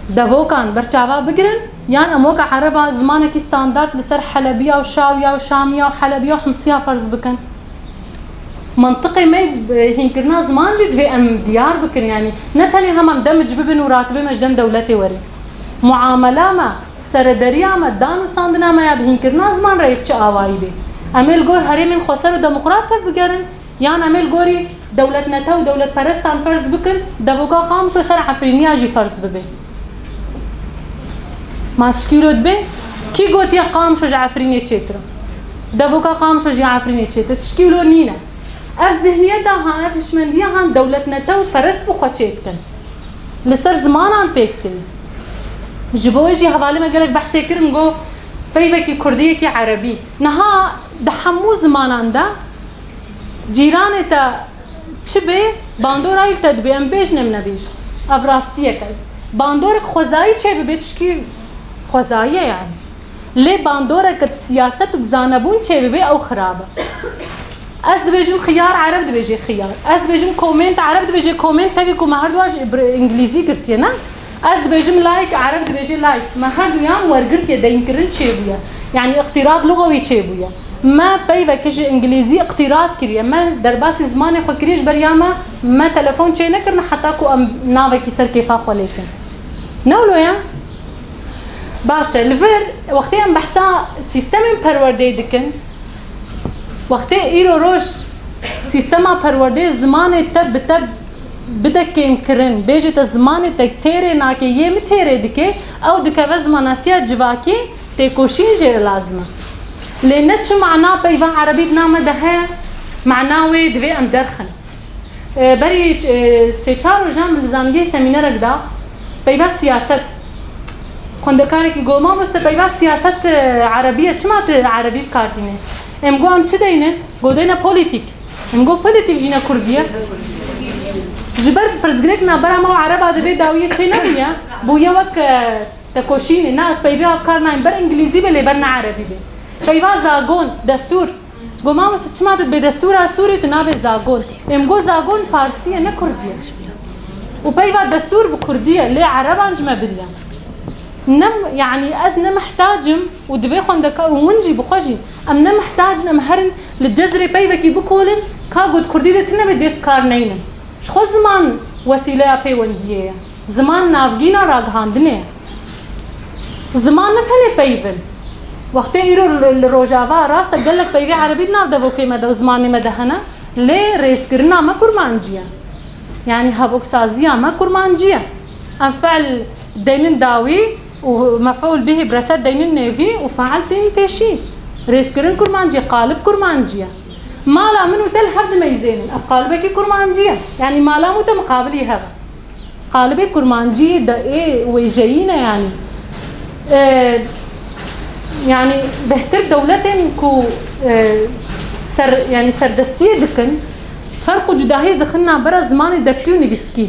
devokan berçava bigirin, yan em weke ereba zimanekî standard li ser Helebiya û Şawiya û Şamiya û Helebiya û Himsiya ferz bikin? Mantiqê me, e, hînkirina ziman jî divê em diyar bikin, yanî ne tenê hema em dem ci bibin û ratibê me ji dem dewletê werê. Muamela me, serederiya me, danûstandina me ya bi hînkirina ziman re yê bi çi awayî bê? Em ê li gor herêmên xweser û demokrat tevbigerin, yan em ê li gorî dewletnete û dewletperestan ferz bikin, devoka Qamişlo ser Efrîniya jî ferz bibe? Ma tişkî wilo dibe? Kî gotiye Qamişlo ji Efrînê çêtir e? Devoka Qamişlo ji Efrînê çêtir? Tişkî wilo nîne. Ev zihniyeta han, ev hişmendiya han dewletnete û perest bi xwe çêdikin. Li ser zimanan pêk tê. Ji bo wê jî hevalê me gelek behsê kirin, got peyvekî kurdiyekî erebî. Niha di hemû zimanan de cîranê te çi bê, bandora wî li te dibê, em bêjin em nebêjin. Ev rastiyek e. Bandorek xwezayî çê bibe, tişkî xwezayî ye yanî. Lê bandoreke bi siyaset û bi zanebûn çê bibe, ew xirab e. Ez dibêjim xiyar, ereb dibêje xiyar. Ez dibêjim komênt, ereb dibêje komênt, tevî ku me herduwa ji îngilîzî girtiye, ne? Ez dibêjim like, ereb dibêje like. Me herduyan wergirtiye, deynkirin çêbûye. Yanî îqtîrat luxewî çêbûye. Me peyvekê ji îngilîzî îqtîrat kiriye. Me derbasî zimanê xwe kiriye, ji ber ya me, me telefon çê nekirine heta ku em navekî ser kêfa xwe lê kin. Ne wilo ye? Baş e, li vir wextê em behsa sîstemên perwerdeyê dikin, wextê îro roj sîstema perwerdeyê zimanê te bi te bide kêmkirin, bêje te zimanê te têrê nake, yê min têrê dike, ew dikeve zimanasiya civakî, têkoşîn jê re lazim e. Lê ne çi mana peyva erebî di nav me de heye, mana wê divê em derxin. E, berî, e, sê çar rojan min li zanîngehê semînerek da, peyva siyaset. Xwendekarekî got, "Mamoste, peyva siyaset, e, erebî ye, çima tu erebî bi kar tînî?" Em got, "Em çi deyne?" Got, "Deyne polîtîk." Em got, "Polîtîk jî ne kurdî ye." Ji ber pirsgirêk navbera me û ereba di vê dawiyê çê nebûye, bûye wek, e, tekoşînê. Na, ez peyvê ev kar nayêm. Ber îngilîzî be lê ber ne erebî be. Peyva zagon, destûr. Got, "Mamoste, çima tu bê destûra Sûrê tu nabê zagon?" Em got, "Zagon farsî ye, ne kurdî ye." Û peyva destûr bi kurdî ye, lê ereban ji me biriye. Ne, yanî ez ne mihtac im û divê xwendekar û hûn jî bi xwe jî, em ne mihtac in em herin li Cizîrê peyvekî bikolin, ka got kurdî de tune be dê ez bi kar neynim. Ji xwe ziman wesîleya pêwendiyê ye. Ziman navgîna ragihandinê ye. Ziman ne tenê peyv in. Wextê îro li, li Rojava rast e gelek peyvê erebî di nav devokê me de û zimanê me de hene, lê rêzkirina me kurmancî ye. Yanî hevoksaziya me kurmancî ye. Em fe'l deynin dawî û mef'ûl bihî bi re ser deynin nêvî û fe'l tînin pêşî. Rêzkirin kurmancî ye, qalib kurmancî ye. Mala min û te li hev dimeyzênin. Ev qalibekî kurmancî ye. Yanî mala min û te miqabilî hev e. Qalibê kurmancî de ê wêjeyî ne yanî. E, yanî bêhtir dewletên ku, e, ser, yanî serdestiyê dikin, ferq û cudahiyê dixin navbera zimanê deftî û nivîskî.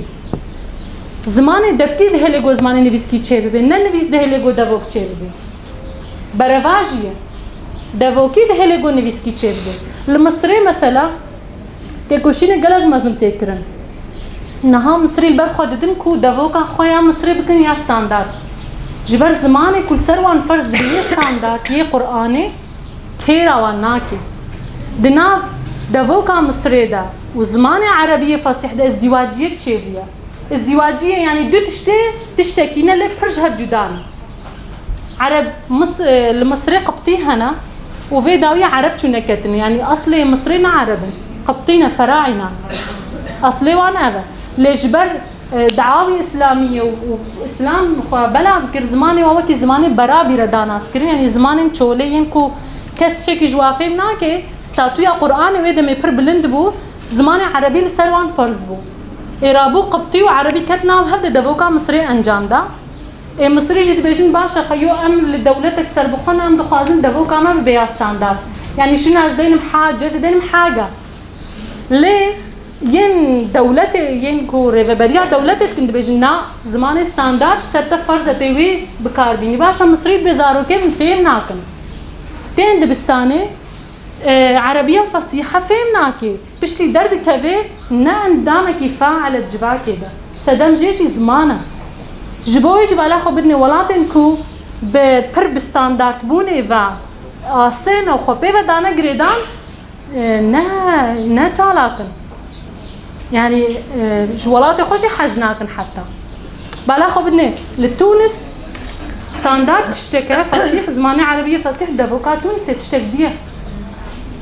Zimanê deftî dihêle ku zimanê nivîskî çêbibe, ne nivîs dihêle ku devok çêbibe. Berevajî ye. Devokî dihêle ku nivîskî çêbibe. Li Misirê mesela, têkoşînê gelek mezin tê kirin. Niha Misirî li ber xwe didin ku devoka xwe ya Misirê bikin ya standard. Ji ber zimanê ku li ser wan ferz dibe yê standard, yê Qur'anê, têra wan nake. Di nav devoka Misirê de û zimanê erebiyê fesîh de îzdîwaciyek çêbûye. Îzdîwaciyê, yanî du tiştê, tiştekî ne lê pir ji hev cuda ne. Ereb, Mis-, e, li Misirê qibtî hene û vê dawiyê ereb çûne ketine. Yanî eslê Misirê ne ereb in. Qibtî ne, feraîna. Eslê wan ev e. Lê ji ber, e, dawî îslamiyê û, û îslam xwe belav kir, zimanê wan wekî zimanê berabî re danas kirin. Yanî zimanên çolê yên ku kes tiştekî ji wan fêm nake, statûya Qur'anê wê demê pir bilind bû, zimanê erebî li ser wan ferz bû. Ê rabû qibtî û erebî ket nav hev de devoka Misirê encam da. Ê Misirî jî dibêjin, baş e, xeyo em li dewletek serbixwe ne, em dixwazin devoka me bibe ya standard. Yanî şûna ez deynim hacê, ez ê deynim haga. Lê yên dewletê, yên ku rêveberiya dewletê dikin dibêjin, na, zimanê standard ser te ferz e, tê wî bi kar bînî. Baş e, Misirî dibê zarokê min fêm nakin. Tên dibistanê, E, erebiya fesîhe fêm nake. Piştî derdikeve ne endamekî fail e di civakê de. Sedem jê jî ziman e. Ji bo wê jî bala xwe bidinê welatên ku bi pir bi standartbûnê ve asê ne xwe pê ve dane girêdan, e, ne, ne çalak in. Yanî, e, ji welatê xwe jî hez nakin heta. Bala xwe bidinê, li Tûnis standart tiştek e, fesîh, zimanê erebiyê fesîh, devoka Tûnisê tiştek diye.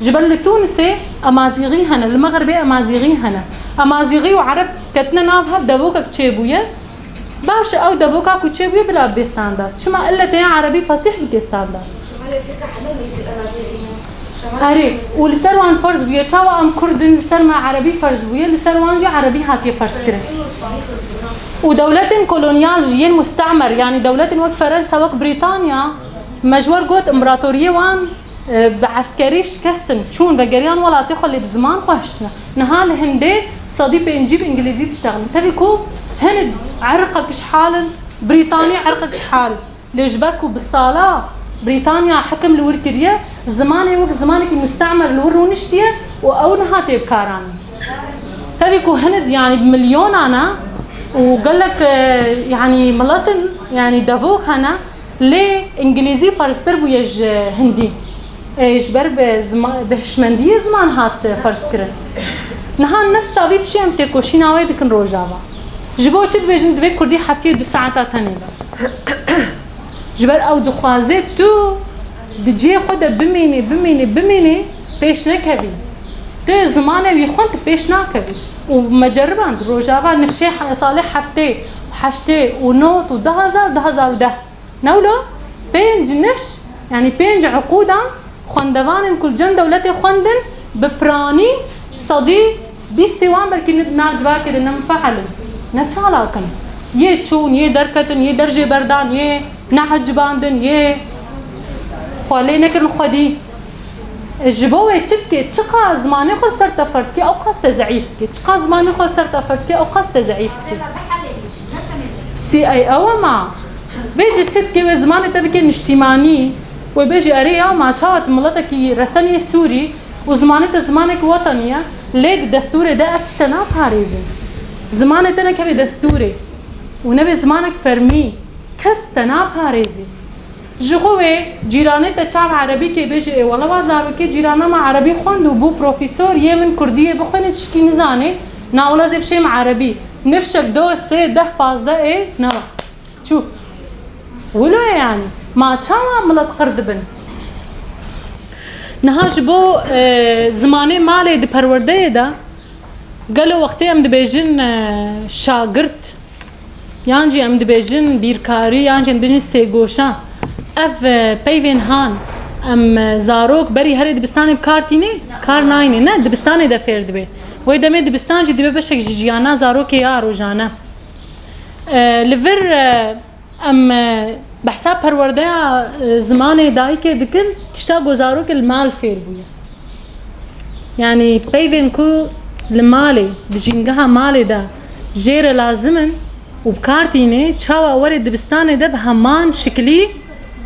Ji ber li Tûnisê emazîxî hene, li Mexribê emazîxî hene. Emazîxî û ereb ketine nav hev, devokek çêbûye. Baş e, ew devoka ku çêbûye bila bê standart. Çima illetê ya erebî fesîh bike standart? Erê, û li ser wan ferz bûye. Çawa em kurd in, li ser me erebî ferz bûye, li ser wan jî erebî hatiye ferz kirin. Û dewletên kolonyal jî yên mustemer, yanî dewletên wek Ferensa, wek Brîtanya, me ji we re got împaratoriyê wan, e, bi eskerî şikestin, çûn vegeriyan welatê xwe, lê bi ziman xwe hiştine. Niha li Hindê sedî pêncî bi îngilîzî diştexilin. Tevî ku hin irqek ji hal in, Brîtanî irqek ji hal in. Lê ji ber ku bi sala Brîtanya hikim li wir kiriye, zimanê wek zimanekî mustemer li wir rûniştiye û ew niha tê bikaranîn. Tevî ku hin, yanî bi milyonan e û gelek, e, yanî milet in, yanî devok hene, lê îngilîzî ferztir bûye ji hindî. E, ji ber bi zima-, bi hişmendiyê ziman hat ferzkirin. Niha nefsa vî tiştê em têkoşîna wê dikin rojava. Ji bo çi dibêjin divê kurdî heftiyê du saeta tenê be? Ji ber ew dixwaze tu di cihê xwe de bimînî, bimînî, bimînî, pêş nekevî. Tu zimanê wî xwend, tu pêş nakevî. Û me ceriband, rojava nifşê he-, salê heftê, heştê û not û du hezar, du hezar û deh. Ne wilo? Pênc nifş, yanî pênc uqûdan xwendevanên ku li cem dewletê xwendin, bi piranî sedî bîstê wan belkî nav civakê de ne mufeil in, ne çalak in. Yê çûn, yê derketin, yê derjê berdan, yê neecibandin, yê xwe lê nekirin xwedî. Ji bo wê çi dike? Çiqas zimanê xwe li ser te ferz dike, ew qas te zeîf dike. Çiqas zimanê xwe li ser te ferz dike, ew qas te zeîf dike. Sî ey ew e ma. Vê cî çi dike, wê zimanê te bike niştîmanî. Wê bêjî, erê ya ma, çawa tu miletekî reseniyê Sûrî û zimanê te zimanekî wetenî ye, lê di destûrê de ev tişte naparêzin. Zimanê te nekeve destûrê û nebe zimanek fermî, kes te naparêzî. Ji xwe wê cîranê te çav erebî kê, bêjî, ê wele wa zarokê cîrana me erebî xwend û bû profîsor, yê min kurdiyê bixwînê tişkî nizanê, na wele zê bişêm erebî. Nifşek do, sê, deh, pazdeh ê neba. Çû. Wilo ye yanî. Ma çawa milet qir dibin? Niha ji bo, e, zimanê malê di perwerdeyê de gelo wextê em dibêjin, e, şagirt, yan jî em dibêjin bîrkarî, yan jî em dibêjin sêgoşa. Ev, e, peyvên han em, e, zarok berî herê dibistanê bi kar tînê, kar nayînê. Ne, dibistanê de fêr dibe. Wê demê dibistan jî dibe beşek ji jiyana zarokê ya rojane. E, li vir, e, em, e, behsa perwerdeya, e, zimanê dayikê dikin, tişta ku zarokê li mal fêr bûye. Yanî peyvên ku li malê, di jîngeha malê de jê re lazim in û bi kar tînê, çawa were dibistanê de bi heman şikilî,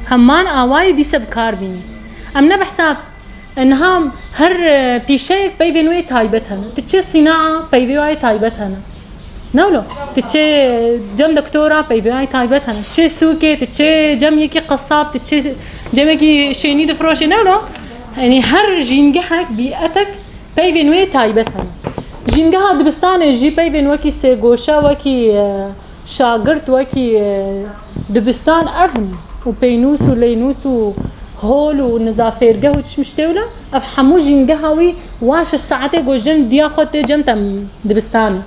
heman awayî dîse bi kar bînî. Em ne behsa E, niha her, e, pîşeyek peyvên wê taybet hene. Tu çi sînaa peyvê wê taybet hene. Ne wilo? Tu çi, e, cem doktora peyvê wê taybet hene. Çi sûkê, tu çi cem yekî qesab, tu çi cem yekî şênî difiroşê, ne wilo? Yanî her jîngehek, bîetek peyvên wê taybet hene. Jîngeha dibistanê jî peyvên wekî sêgoşe, wekî, e, şagirt wekî, e, dibistan ev in û peynûs û leynûs û hol û niza fêrgeh û tişt miştê wilo, ev hemû jîngeha wî wan şeş saetê ku cem diya xwe tê cem tem dibistanê.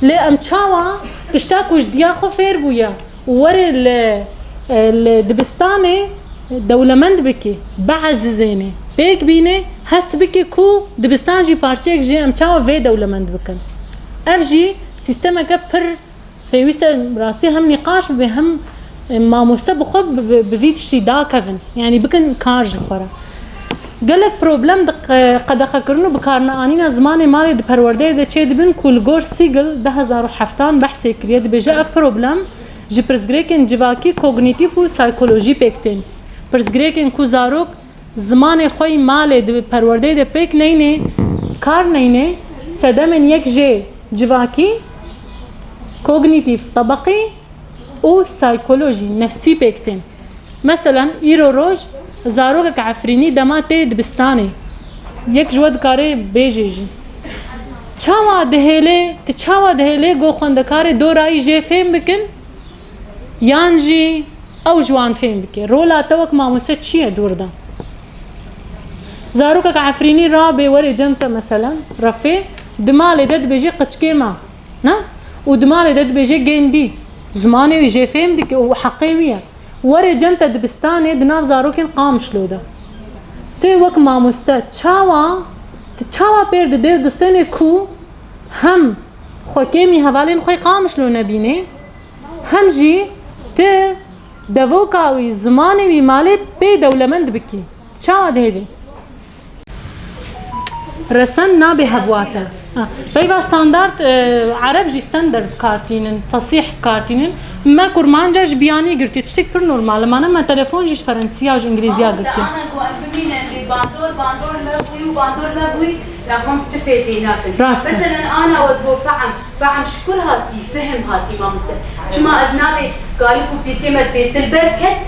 Lê em çawa tişta ku ji diya xwe fêr bûye û were li, e, li dibistanê dewlemend bikî, biezizênê, pêk bînê, hest bikî ku dibistan jî parçeyek jê, em çawa vê dewlemend bikin? Ev jî sîstemeke pir Pêwîst e rastî hem nîqaş bibe, hem, e, mamoste bi xwe bi, bi, bi vî tiştî dakevin. Yanî bikin kar ji xwe re. Gelek problem di qe-, qedexekirin û bikarneanîna zimanê malê di perwerdeyê de çêdibin ku li gor Siegel du hezar û heftan behsê kiriye. Dibêje ev problem ji pirsgirêkên civakî, kognîtîf û saykolojî pêk tên. Pirsgirêkên ku zarok Zimanê xwe yî malê di perwerdeyê de pêk neyne, kar neyne, sedemên yek jê civakî, kognîtîf, tebeqî û saykolojî, nefsî pêk tên. Meselen, îro roj zarokek Efrînî dema tê dibistanê, yek ji we dikare bêjê jî. Çawa dihêlê, tu çawa dihêlê go xwendekarê dorayî jê fêm bikin? Yan jî ew ji wan fêm bike. Rola te wek mamoste çi ye dûr de? Zarokek Efrînî rabe were cem te, meselen, refê, di malê de dibêje qiçkê me, ne? Û di malê de dibêje gêndî. Zimanê wî jê fêm dike û heqê wî ye. Were cem te dibistanê di nav zarokên Qamişlo de. Tu wek mamoste çawa, tu çawa pêr didê û distênê ku hem xwe kêmî hevalên xwe yê Qamişlo nebînê, hem jî tu devoka wî, zimanê wî malê pê dewlemend bikî. Çawa dihêlî? Resen nabe hebwate. Ha, peyva standart, e, ereb jî standard bi kar tînin, fesîh bi kar tînin. Me kurmanca ji biyanî girtiye, tiştek pir normal e. Mane me telefon jî ji ferensiya û ji îngilîziya Mamoste, girtiye. Ana ku em bimînin, bê bandor, bandor me bûyî û bandor me bûyî, Lafan tu fêdî nakin. Rast e. Meselen, ana wez bo fehm. Fehm ji kur hatî, fihim hatî, mamoste. Çima ez nabê kalib û pîrkê me dibê dilber ket,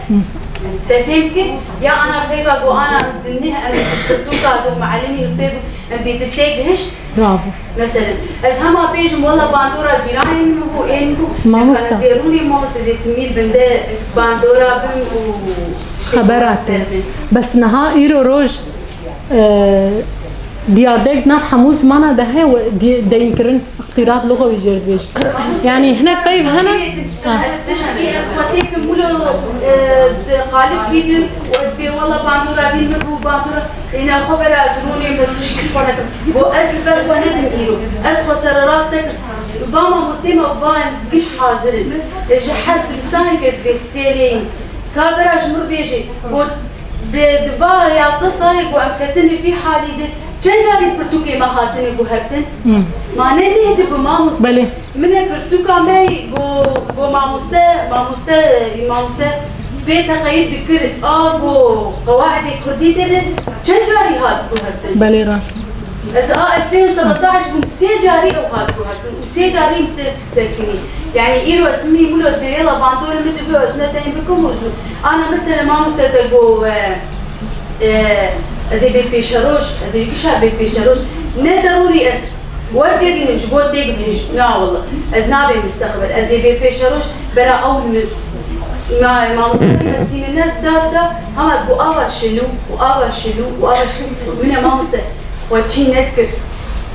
te fêm kir, ya ana peyva go ana dinih em pirtûka do mealimî nifê bû, em bê di tê gihişt. Bravo. Meselen, ez hema bêjim, wela bandora cîranê min bû, ên bû, Mamoste. Zêrûnê mamoste zê timîl binde bandora bim û Xebera te. Bes niha îro roj, e, diyardek nav hemû zimana de heye we di-, deyînkirin, îqtîrat luxewî jêr dibêjin. Yanî hinek peyv hene. Ha. Ez tiştî ez xwe têkim wilo, e, di qalib bîdim û ez bê wela bandora dîn min bû bandora. Êna xwe bera ez rûnê min tiştî xwe nekim. Go ez li ber xwe nedim îro. Ez xwe sererast nekim. Va mamostê me van giş hazir in. E, ji her dibistanê ez bê sêlê in. Ka bera ji min bêjê. Go Di, di va yazdeh salê ku em ketine vî halî de, çend carî pirtûkê me hatine guhertin? Hmm. Ma ne nêh dibe mamoste? Belê. Min e pirtûka me go, go mamoste, mamoste, mamoste pê teqeyîd dikir, a go qewaidê kurdî tê de çend carî hat guhertin? Belê, rast. Ez a elfê û sebetaş bûm, sê carî ew hat guhertin û sê carî min ser, serkinî. Yanî îro ez bimî wilo ez bê vêla bandorê min dibe ez ne deyn bikim û zû. Ana mesela mamoste te go, e, e, ez ê bê pêşeroj, ez ê gişa bê pêşeroj. Ne derûrî ez wergerînim ji bo têk bihêj. Na wala. Ez nabê misteqbel. Ez ê bê pêşeroj bera ew mi-, ma-, mamoste me sîmîner da da, hema ku ava şilû, ku ava şilû, ku ava şilû. Min e mamoste. Xwe çî nedikir.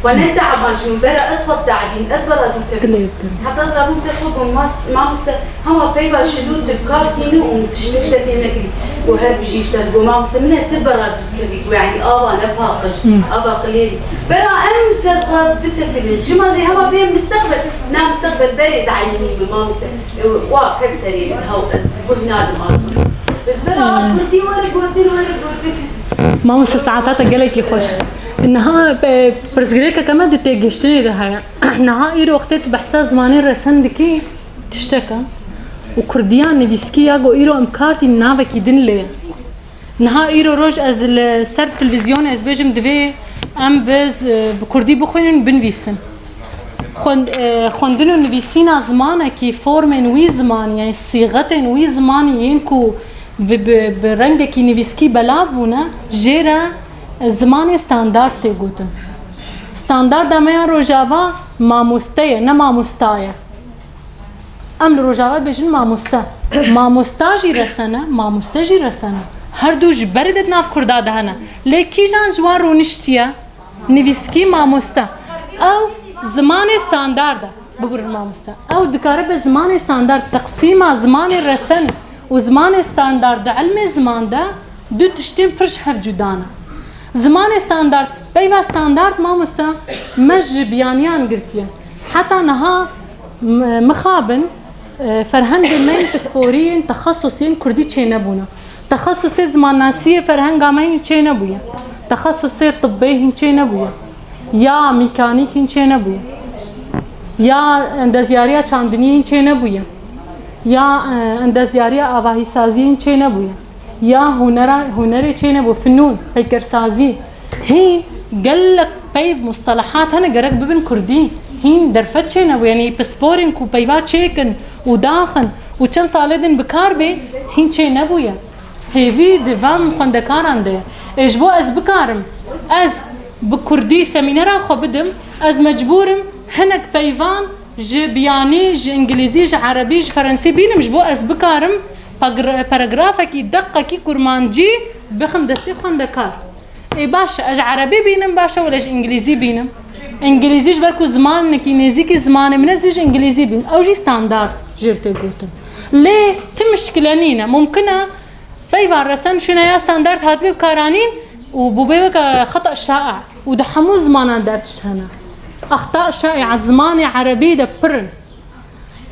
Xwe ne teaban ji min bera ez xwe biteabîm, ez bera dû kevim. Dilê bikin. Heta ez rabûm ser xwe bûm mas-, mamoste, hema peyva şilû tu bi kar tînî û tiştik ji te fêm nekirî. Û her bijî ji te digo mamoste min e tu bera dû kevî. Û yanî ava ne paqij, Hmm. ava qilêlî. Bera em ser xwe bisekinin. Cima zê hema bê misteqbel. Na misteqbel berê ez elimî min mamoste. Wa ket serê min hew ez guh nadim arman. Ez bera Hmm. kurdî were gotin, were gotin. Mamoste saeta te gelekî xweş. Niha, e, pirsgirêkeke me di têgihiştinê de heye. Niha îro wextê tu behsa zimanê resen dikî tiştek e û kurdiya nivîskî ya ku îro em kar tîn navekî din lê ye. Niha îro roj ez li ser televîzyonê ez bêjim divê em bi z-, bi kurdî bixwînin, binivîsin. Xwend-, e, xwendin û nivîsîna zimanekî, formên wî zimanî, yani sîxetên wî zimanî yên ku bi, bi, bi rengekî nivîskî belav bûne, jê re zimanê standard tê gotin. Standarda me ya Rojava mamoste ye, ne mamosta ye. Em li Rojava dibêjin mamoste. Mamosta jî resen e, mamoste jî resen e. Her du ji berê de di nav Kurda de hene. Lê kîjan ji wan rûniştiye? Nivîskî mamoste. Ew zimanê standard e. Bibirin mamoste. Ew dikare be zimanê standard, teqsîma zimanê resen û zimanê standard di ilmê ziman de du tiştên pir ji hev cuda ne. Zimanê standard, peyva standard mamoste me ji biyaniyan girtiye. Heta niha m-, mixabin, e, ferhengê me yên pisporî yên texesusên kurdî çênebûne. Texesusê zimannasiyê ferhenga me hîn çênebûye. Texesusê tibbê hîn çênebûye. Ya mîkanîk hîn çênebûye. Ya endezyariya çandiniyê hîn çênebûye. Ya, e, endezyariya avahîsaziyê hîn çênebûye. Ya hunera, hunerê çênebû, finûn, peykersazî. Hîn gelek peyv, mustelehat hene gerek bibin kurdî. Hîn derfet çênebû, yanî pisporên ku peyva çêkin û daxin û çend salê din bi kar bê, hîn çênebûye. Hêvî di van xwendekaran de ye. Ê ji bo ez bikarim, ez bi kurdî semînera xwe bidim, ez mecbûr im hinek peyvan ji biyanî, ji îngilîzî, ji erebî, ji ferensî bînim, ji bo ez bikarim pagr-, paragrafekî deqekî kurmancî bixim destê xwendekar. Ê baş e, ez ji erebî bînim, baş e, wele ji îngilîzî bînim. Îngilîzî ji ber ku zimanekî nêzîkî zimanê min e, ez ê ji îngilîzî bînim. Ew jî standard jê re tê gotin. Lê ti mişkile nîne. Mumkin e peyva resen şûneya standard hatibê bikaranîn û bûbê weke xeta şae û di hemû zimanan de ev tişt hene. Exta şae di zimanê erebî de pir in.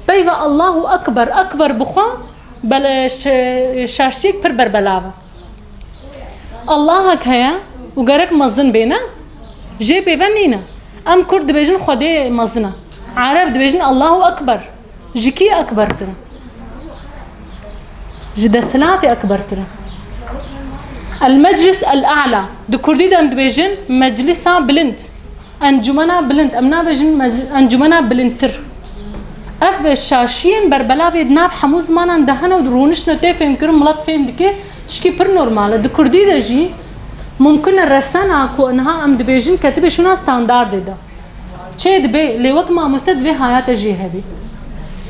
Peyva Allahu Ekber, Ekber bi xwe bele şe-, şaştiyek pir berbelav e. Allahek heye û gerek mezin bê, ne? Jê pêve nîne. Em kurd dibêjin Xwedê mezin e. Ereb dibêjin Allahu Ekber. Ji kî ekbertir e? Ji desthilatê ekbertir e. El Meclis El A'la. Di kurdî de em dibêjin meclisa bilind. Encûmena bilind. Em nabêjin mec-, encûmena bilindtir. Ev şaşiyên berbelavê di nav hemû zimanan de hene û rûniştine tê fêmkirin, milet fêm dike. Tişkî pir normal e. Di kurdî de jî mumkin e resena ku niha em dibêjin ketibe şûna standardê de. Çê dibe, lê wek mamoste divê hayate jê hebî.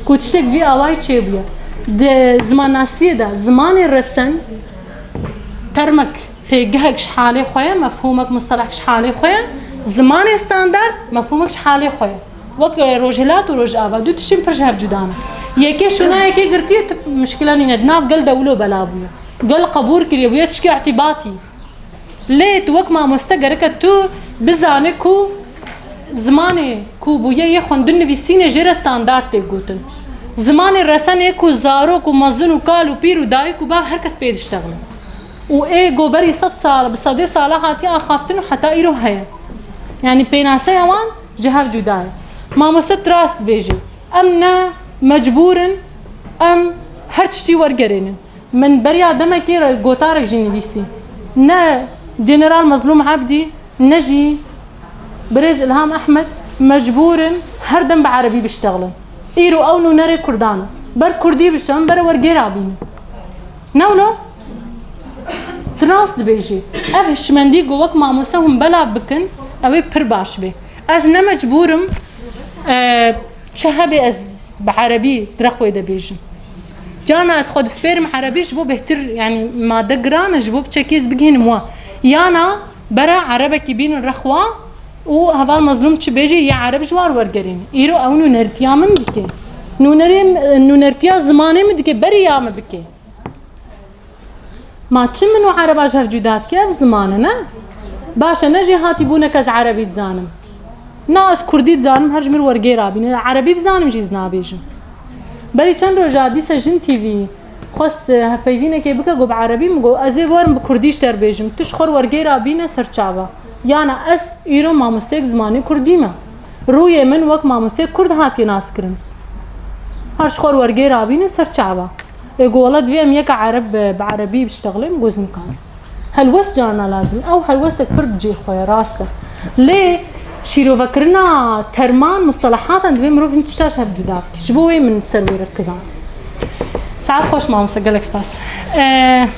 Ku tiştek vî awayî çêbûye. Di zimannasiyê de zimanê resen termek, têgehek ji halê xwe ye, mefhûmek, mustelehek ji halê xwe ye. Zimanê standard mefhûmek ji halê xwe ye. Wek, e, rojhilat û rojava, du tiştên pir ji hev cuda ne. Yekê şûna yekê girtiye, tu mişkile nîne. Di nav gel dewlo bela bûye. Gel qebûl kiriye, bûye tişkî îtîbatî. Lê tu wek mamoste gereke tu bizane ku zimanê ku bûye yê xwendin nivîsînê jê re standard tê gotin. Zimanê resenê ku zarok û mezin û kal û pîr û dayik û bav her kes pê diştexile. Û ê go berî sed sal, bi sedê sala hatiye axaftin û heta îro heye. Yanî pênaseya wan ji hev cuda ye. Mamoste tu rast dibêjî. Em ne mecbûr in, em her tiştî wergerênin. Min beriya demekê re gotarek jî nivîsî. Ne General Mezlûm Ebdî, ne jî birêz Ilham Ehmed mecbûr in her dem bi erebî biştexilin. Îro ew nûnerê kurdan e. Ber kurdî biştexilin, ber wergêra bînin. Ne wilo? Tu rast dibêjî. Ev hişmendî ku wek mamoste hûn belav bikin, ew ê pir baş bê. Ez ne mecbûr im, e, çi hebe ez bi erebî di rexwê de bêjim. Carna ez xwe dispêrim erebî ji bo bêhtir, yanî made giran e, ji bo piçekî ez bigihînim we. Yana bere erebekî bînin rexwa û heval Mezlûm çi bêjê, yê ereb ji war wergerîne. Îro ew nûnertiya min dike. Nûnerê, nûnertiya zimanê min dike, berê ya min bike. Ma çi min û ereba ji hev cuda dike? Ev ziman e, ne? Baş e, ne jêhatî bûne ke ez erebî dizanim. Na ez kurdî dizanim, her ji min wergêra bîne. Erebî bizanim jî ez nabêjim. Berî çend roja dîsa Jin T V xwest, e, hevpeyvînekê bike, got bi erebî, min got ez ê werim bi kurdî ji te re bêjim. Tu ji xwe re wergêra bîne ser çava. Yana ez îro mamosteyek zimanê kurdî me. Rûyê min wek mamosteyek kurd hatiye naskirin. Her ji xwe re wergêra bîne ser çava. Ê got, "Wela divê em yeka ereb bi, bi erebî biştexilin, got, ez nikarim." Helwest carna lazim. Ew helwestek pir bi cihê xwe ye, rast e. Lê şîrovekirina terman, mustelahatan divê mirov hin tişta ji hev cuda bike. Ji bo wê min ser wê re dikizan. Saet xweş mamoste, gelek spas. Ee,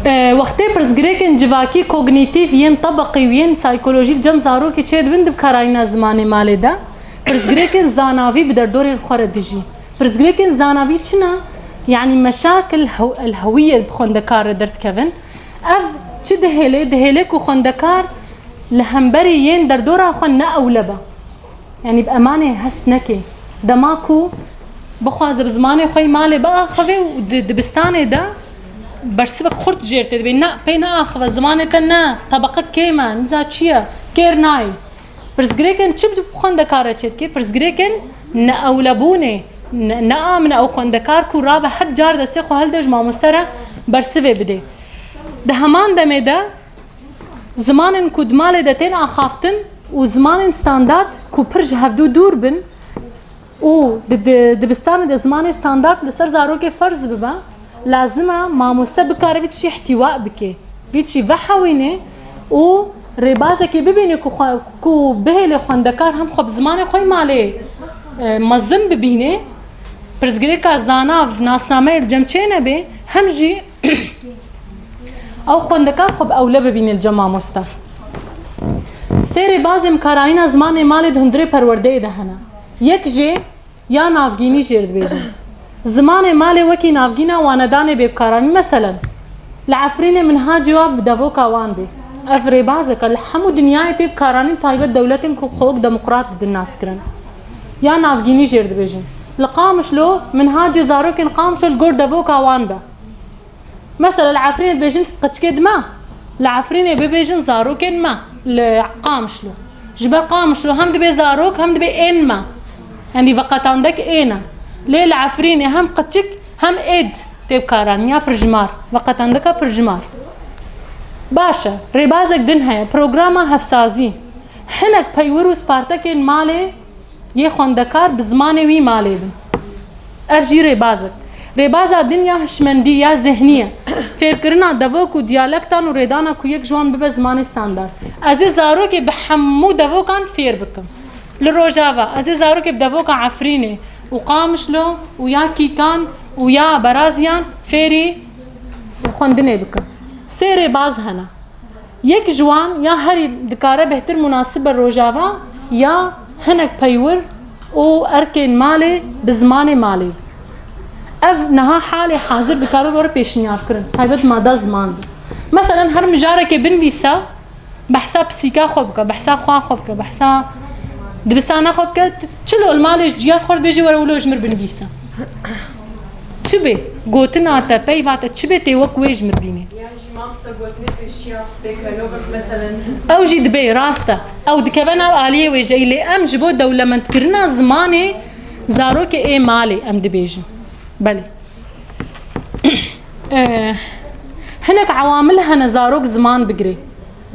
ee, wextê pirsgirêkên civakî, kognîtîf, yên tebeqî û yên saykolojî li cem zarokê çêdibin, di bikarayîna zimanê malê de pirsgirêkên zanavî bi derdorên xwe re dijî. Pirsgirêkên zanavî çi ne? Yanî meşakil hew-, el hewiyê bi xwendekar re derdikevin. Ev çi dihêle? Dihêle ku xwendekar li hemberî yên derdora xwe ne ewle be. Yanî bi emanê hest neke. Dema ku bixwaze bi zimanê xwe yî malê biaxive û di dibistanê de bersivek xurt jêr tê dibê. Na, pê neaxive, zimanê te ne, tebeqek kêm e, niza çi ye, kêr nayê. Pirsgirêkên çi bi xwendekar re çêdike? Pirsgirêkên neewlebûnê, ne, neamine ew xwendekar ku rabe her car destê xwe hilde ji mamoste re bersivê bidê. Di heman demê de zimanên ku di malê de tên axaftin û zimanên standard ku pir ji hevdû dûr bin û di, di dibistanê de zimanê standard li ser zarokê ferz bibe, Lazim e mamoste bikare vî tiştî îhtîwa bike, vî tiştî vehewîne û rêbazekê bibîne ku xwe, ku bihêle xwendekar hem xwe bi zimanê xwe yê malê, e, mezin bibîne, pirsgirêka zanav, nasnameyê li cem çênebe, hem jî ew xwendekar xwe bi ewle bibîne li cem mamoste. Sê rêbazên bi karayîna zimanê malê di hundirê perwerdeyê de hene. Yek jê ya navgînî jê re dibêjin. Zimanê malê wekî navgîna wanedanê bê bikaranîn. Meselen, li Efrînê minhacê wa bi devoka wan bê. Ev rêbazek e, li hemû dinyayê tê bikaranîn, taybet dewletên ku xwe wek demokrat didin naskirin. Ya navgînî jê re dibêjin. Li Qamişlo minhacê zarokên Qamişlo li gor devoka wan be. Mesela li Efrînê dibêjin qeçikê dima, li Efrînê bibêjin zarokên me li Qamişlo. Ji ber Qamişlo hem dibê zarok hem dibê ên me. Yanî veqetandek ên e. Lê li Efrînê hem qeçik hem êd tê bikaranîn ya pirjimar. Veqetandeka pirjimar. Baş e, rêbazek din heye, programa hevsazî. Hinek peywir û spartekên malê yê xwendekar bi zimanê wî malê bin. Ev jî rêbazek. Rêbaza din ya hişmendî ya zihnî ye. Fêrkirina devok û diyalektan û rêdana ku yek ji wan bibe zimanê standard. Ez ê zarokê bi hemû devokan fêr bikim. Li Rojava, ez ê zarokê bi devoka Efrînê û Qamişlo û ya Kîkan û ya Beraziyan fêrî xwendinê bikim. Sê rêbaz hene. Yek ji wan ya herî dikare bêhtir munasib be Rojava ya hinek peywir û erkên malê bi zimanê malê. Ev niha halê hazir dikare were pêşniyarkirin, taybet mada ziman de. Meselen her mijarekê binivîse, behsa pisîka xwe bike, behsa xwa xwe bike, behsa dibistana xwe bike, çilo li malê ji ciya xwe re dibêje were wilo ji mir binivîse. Çi bê? Gotina te, peyva te çi bê tê wek wê ji mir bînê? Yan jî mamoste gotinê pêşiya pêkvelogek meselen. Ew jî dibê, rast e. Ew dikeve nav aliyê wêjeyî, lê em ji bo dewlemendkirina zimanê zarokê ê malê em dibêjin. Belê. Eh, hinek ewamil hene zarok ziman bigirê.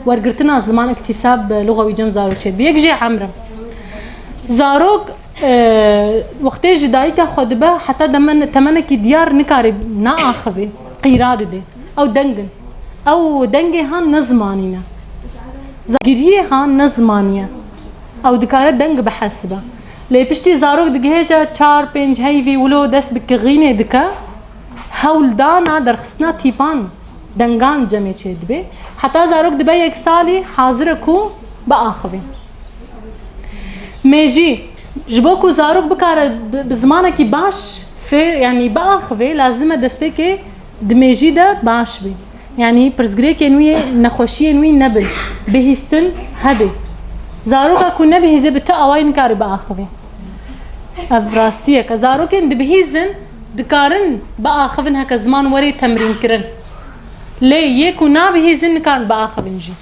Wergirtina ziman îktîsab bi luxa wî cem zarokê bi. Yek jê emr e. Zarok, e, wextê ji dayika xwe dibe heta demen-, temenekî diyar nikare naaxivê, qîra dide. Ew deng in. Ew dengê han ne zimanî ne. Za-, giriyê han ne zimanî ye. Ew dikare deng bihesibe. Lê piştî zarok digihêje çar pênc heyvî wilo dest bi kixînê dike, hewldana derxistina tîpan, dengan cemê çêdibe. Heta zarok dibe yek salî hazir e ku biaxive. Mêjî, ji bo ku zarok bikare bi, bi zimanekî baş fê-, yanî biaxive, lazim e destpêkê di mêjî de baş be. Yanî pirsgirêkên wî, nexweşiyên wî nebin. Bihîstin hebe. Zaroka ku nebihîze bi ti awayî nikare biaxive. Ev rastiyek e. Zarokên dibihîzin, dikarin biaxivin heke ziman were temrînkirin. Lê yê ku nabihîzin nikarin biaxivin jî.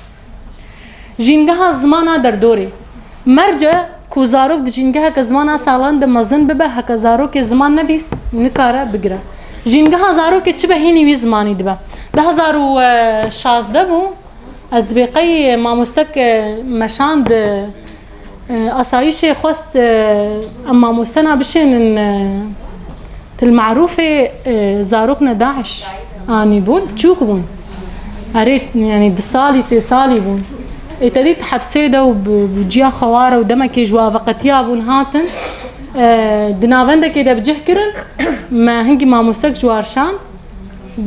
Jîngeha zimana derdorê. Merce ku zarok di jîngeheke zimana saxlem de mezin bibe, heke zarokê ziman nebihîst, nikare bigire. Jîngeha zarokê çi be hînî wî zimanî dibe. Du hezar û şazdeh bû, ez dibê qey mamostek, e, meşand, e, asayîşê xwest, e, em mamoste na bişênin, e, til merûfê, e, zarok ne DAIŞ anî bûn, çûk bûn. Erê, yanî du salî, sê salî bûn. Ê te dît hepsê de û bi, bi ciya xwe ware û demekê ji wa veqetiya bûn hatin. E, di navendekê de bi cih kirin, me hingî mamostek ji wa rişand.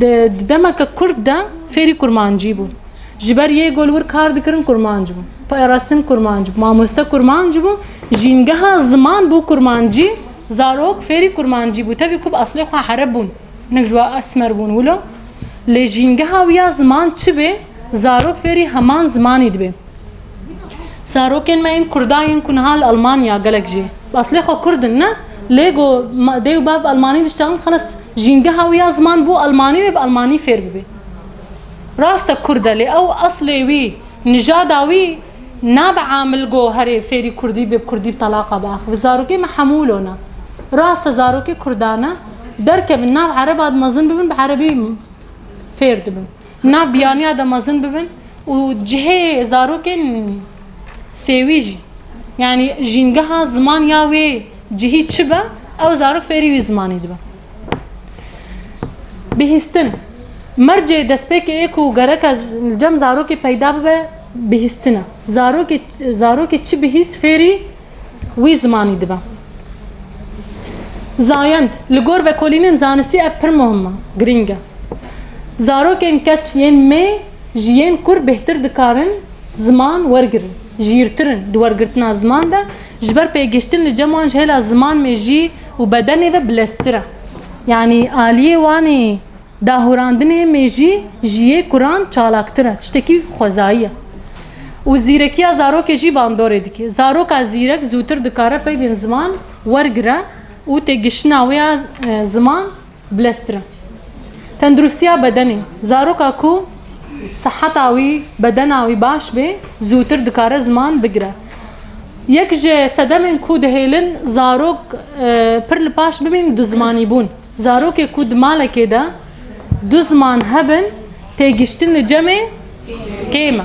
Di, di demeke kurt de fêrî kurmancî bûn. Ji ber yê ku li wir kar dikirin kurmanc bûn. Parastin kurmanc bû. Mamoste kurmanc bû. Jîngeha ziman bû kurmancî. Zarok fêrî kurmancî bû. Tevî ku bi eslê xwe hereb bûn. Hinek ji wa esmer bûn wilo. Lê jîngeha wî ya ziman çi bê? Zarok fêrî heman zimanî dibe. Zarokên me yên Kurda yên ku niha li Almanya gelek jî. Bi eslê xwe Kurd in, ne? Lê go ma-, dê û bav bi Almanî diştexilin, xelas jîngeha wî ya ziman bû Almanî wê bi Almanî fêr bibe. Rast e Kurd e, lê ew eslê wî, nijada wî nabe amil go herê fêrî Kurdî bê, bi Kurdî bi talaqa biaxive. Zarokê me hemû wilo ne. Rast e zarokê Kurda ne, derkevin nav Ereba de mezin bibin, bi Erebî fêr dibin. Nav biyaniya de mezin bibin û cihê zarokên sêwî jî, yanî jîngeha ziman ya wê cihî çi be, ew zarok fêrî wî zimanî dibe. Bihîstin. Mercê destpêkê ê ku gereke z- li cem zarokê peyda bibe, bihîstin e. Zarokê, zarokê çi bihîst fêrî wî zimanî dibe. Zayend. Li gor vekolînên zanistî ev pir muhim e, girîng e. Zarokên keç yên mê ji yên kur bêhtir dikarin ziman wergirin. Jîrtir in di wergirtina ziman de, ji ber pêgihiştin li cem wan ji hêla ziman, mêjî û bedenê ve bileztir e. Yanî aliyê wan ê dahûrandinê mêjî ji yê kuran çalaktir e, tiştekî xwezayî ye. Û zîrekiya zarokê jî bandorê dike. Zaroka zîrek zûtir dikare peyvên ziman wergire û têgiştina wê ya, e, ziman bileztir e. Tenduristiya bedenê. Zaroka ku siheta wî, bedena wî baş bê, zûtir dikare ziman bigire. Yek ji sedemên ku dihêlin zarok, e, pir li paş bimîn, duzmanîbûn. Zarokê ku di malekê de du ziman hebin, têgiştin li cemê kêm e.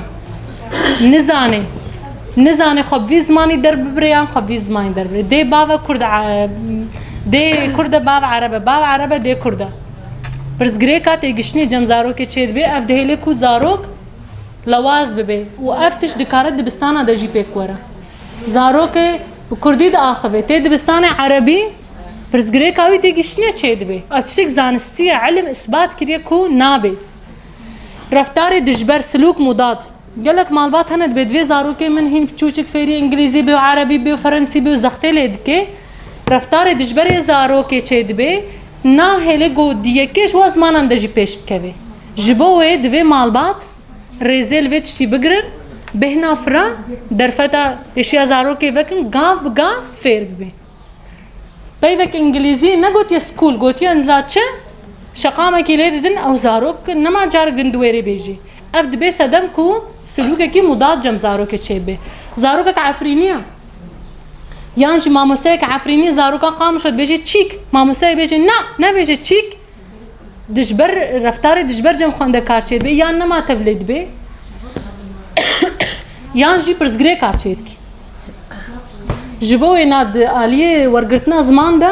Nizane. Nizane xwe bi vî zimanî derbibire yan xwe bi vî zimanî derbire. Dê bave kurd e, dê kurd e, bav ereb e, bav ereb e, dê kurd e. Pirsgirêka têgiştinê cem zarokê çêdibe, ev dihêle ku zarok lewaz bibe û ev tişt dikare dibistana de jî pêk were. Zarokê bi kurdî diaxive, tê dibistanê erebî, pirsgirêka wî têgiştinê çêdibe. Ev tiştek zanistî ye, ilim îsbat kiriye ku nabe. Reftarê dijber, silûk mudad. Gelek malbat hene dibê, divê zarokê min hîn piçûçik fêrî îngilîzî bê û erebî bê û ferensî bê û zextê lê dike. Reftarê dijberê zarokê çêdibe, nahêle ku di yekê ji wan zimanan de jî pêş bikeve. Ji bo wê divê malbat rêzê li vê tiştî bigirin, bêhna fira derfeta pêşiya zarokê vekin, gav bi gav fêr bibe. Peyvek îngilîzî negotiye school, gotiye niza çi? Şeqamekî lê didin, ew zarok nema carek din di wêrê bêjî. Ev dibe sedem ku silûkekî mudad cem zarokê çêbibe. Zarokek Efrînî ye. Yan jî mamosteyek Efrînî zaroka Qamişlo dibêje çîk. Mamosteyê bêje na, nebêje çîk. Dijber, reftarê dijber cem xwendekar çêdibe, yan nema tevlê dibe, yan jî pirsgirêka çêdike. Ji bo wê na di aliyê wergirtina ziman de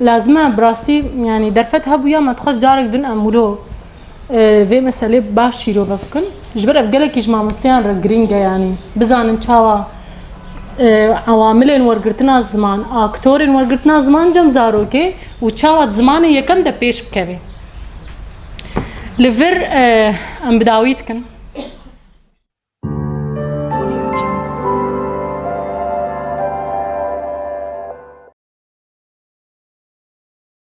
lazim e bi rastî, yanî derfet hebûya me dixwest carek din em wilo, e, vê meselê baş şîrove bikin. Ji ber ev gelekî ji mamosteyan re girîng e, yanî bizanin çawa, e, ewamilên wergirtina ziman, aktorên wergirtina ziman cem zarokê û çawa di zimanê yekem de pêş bikeve. Li vir, e, em bi dawî dikin.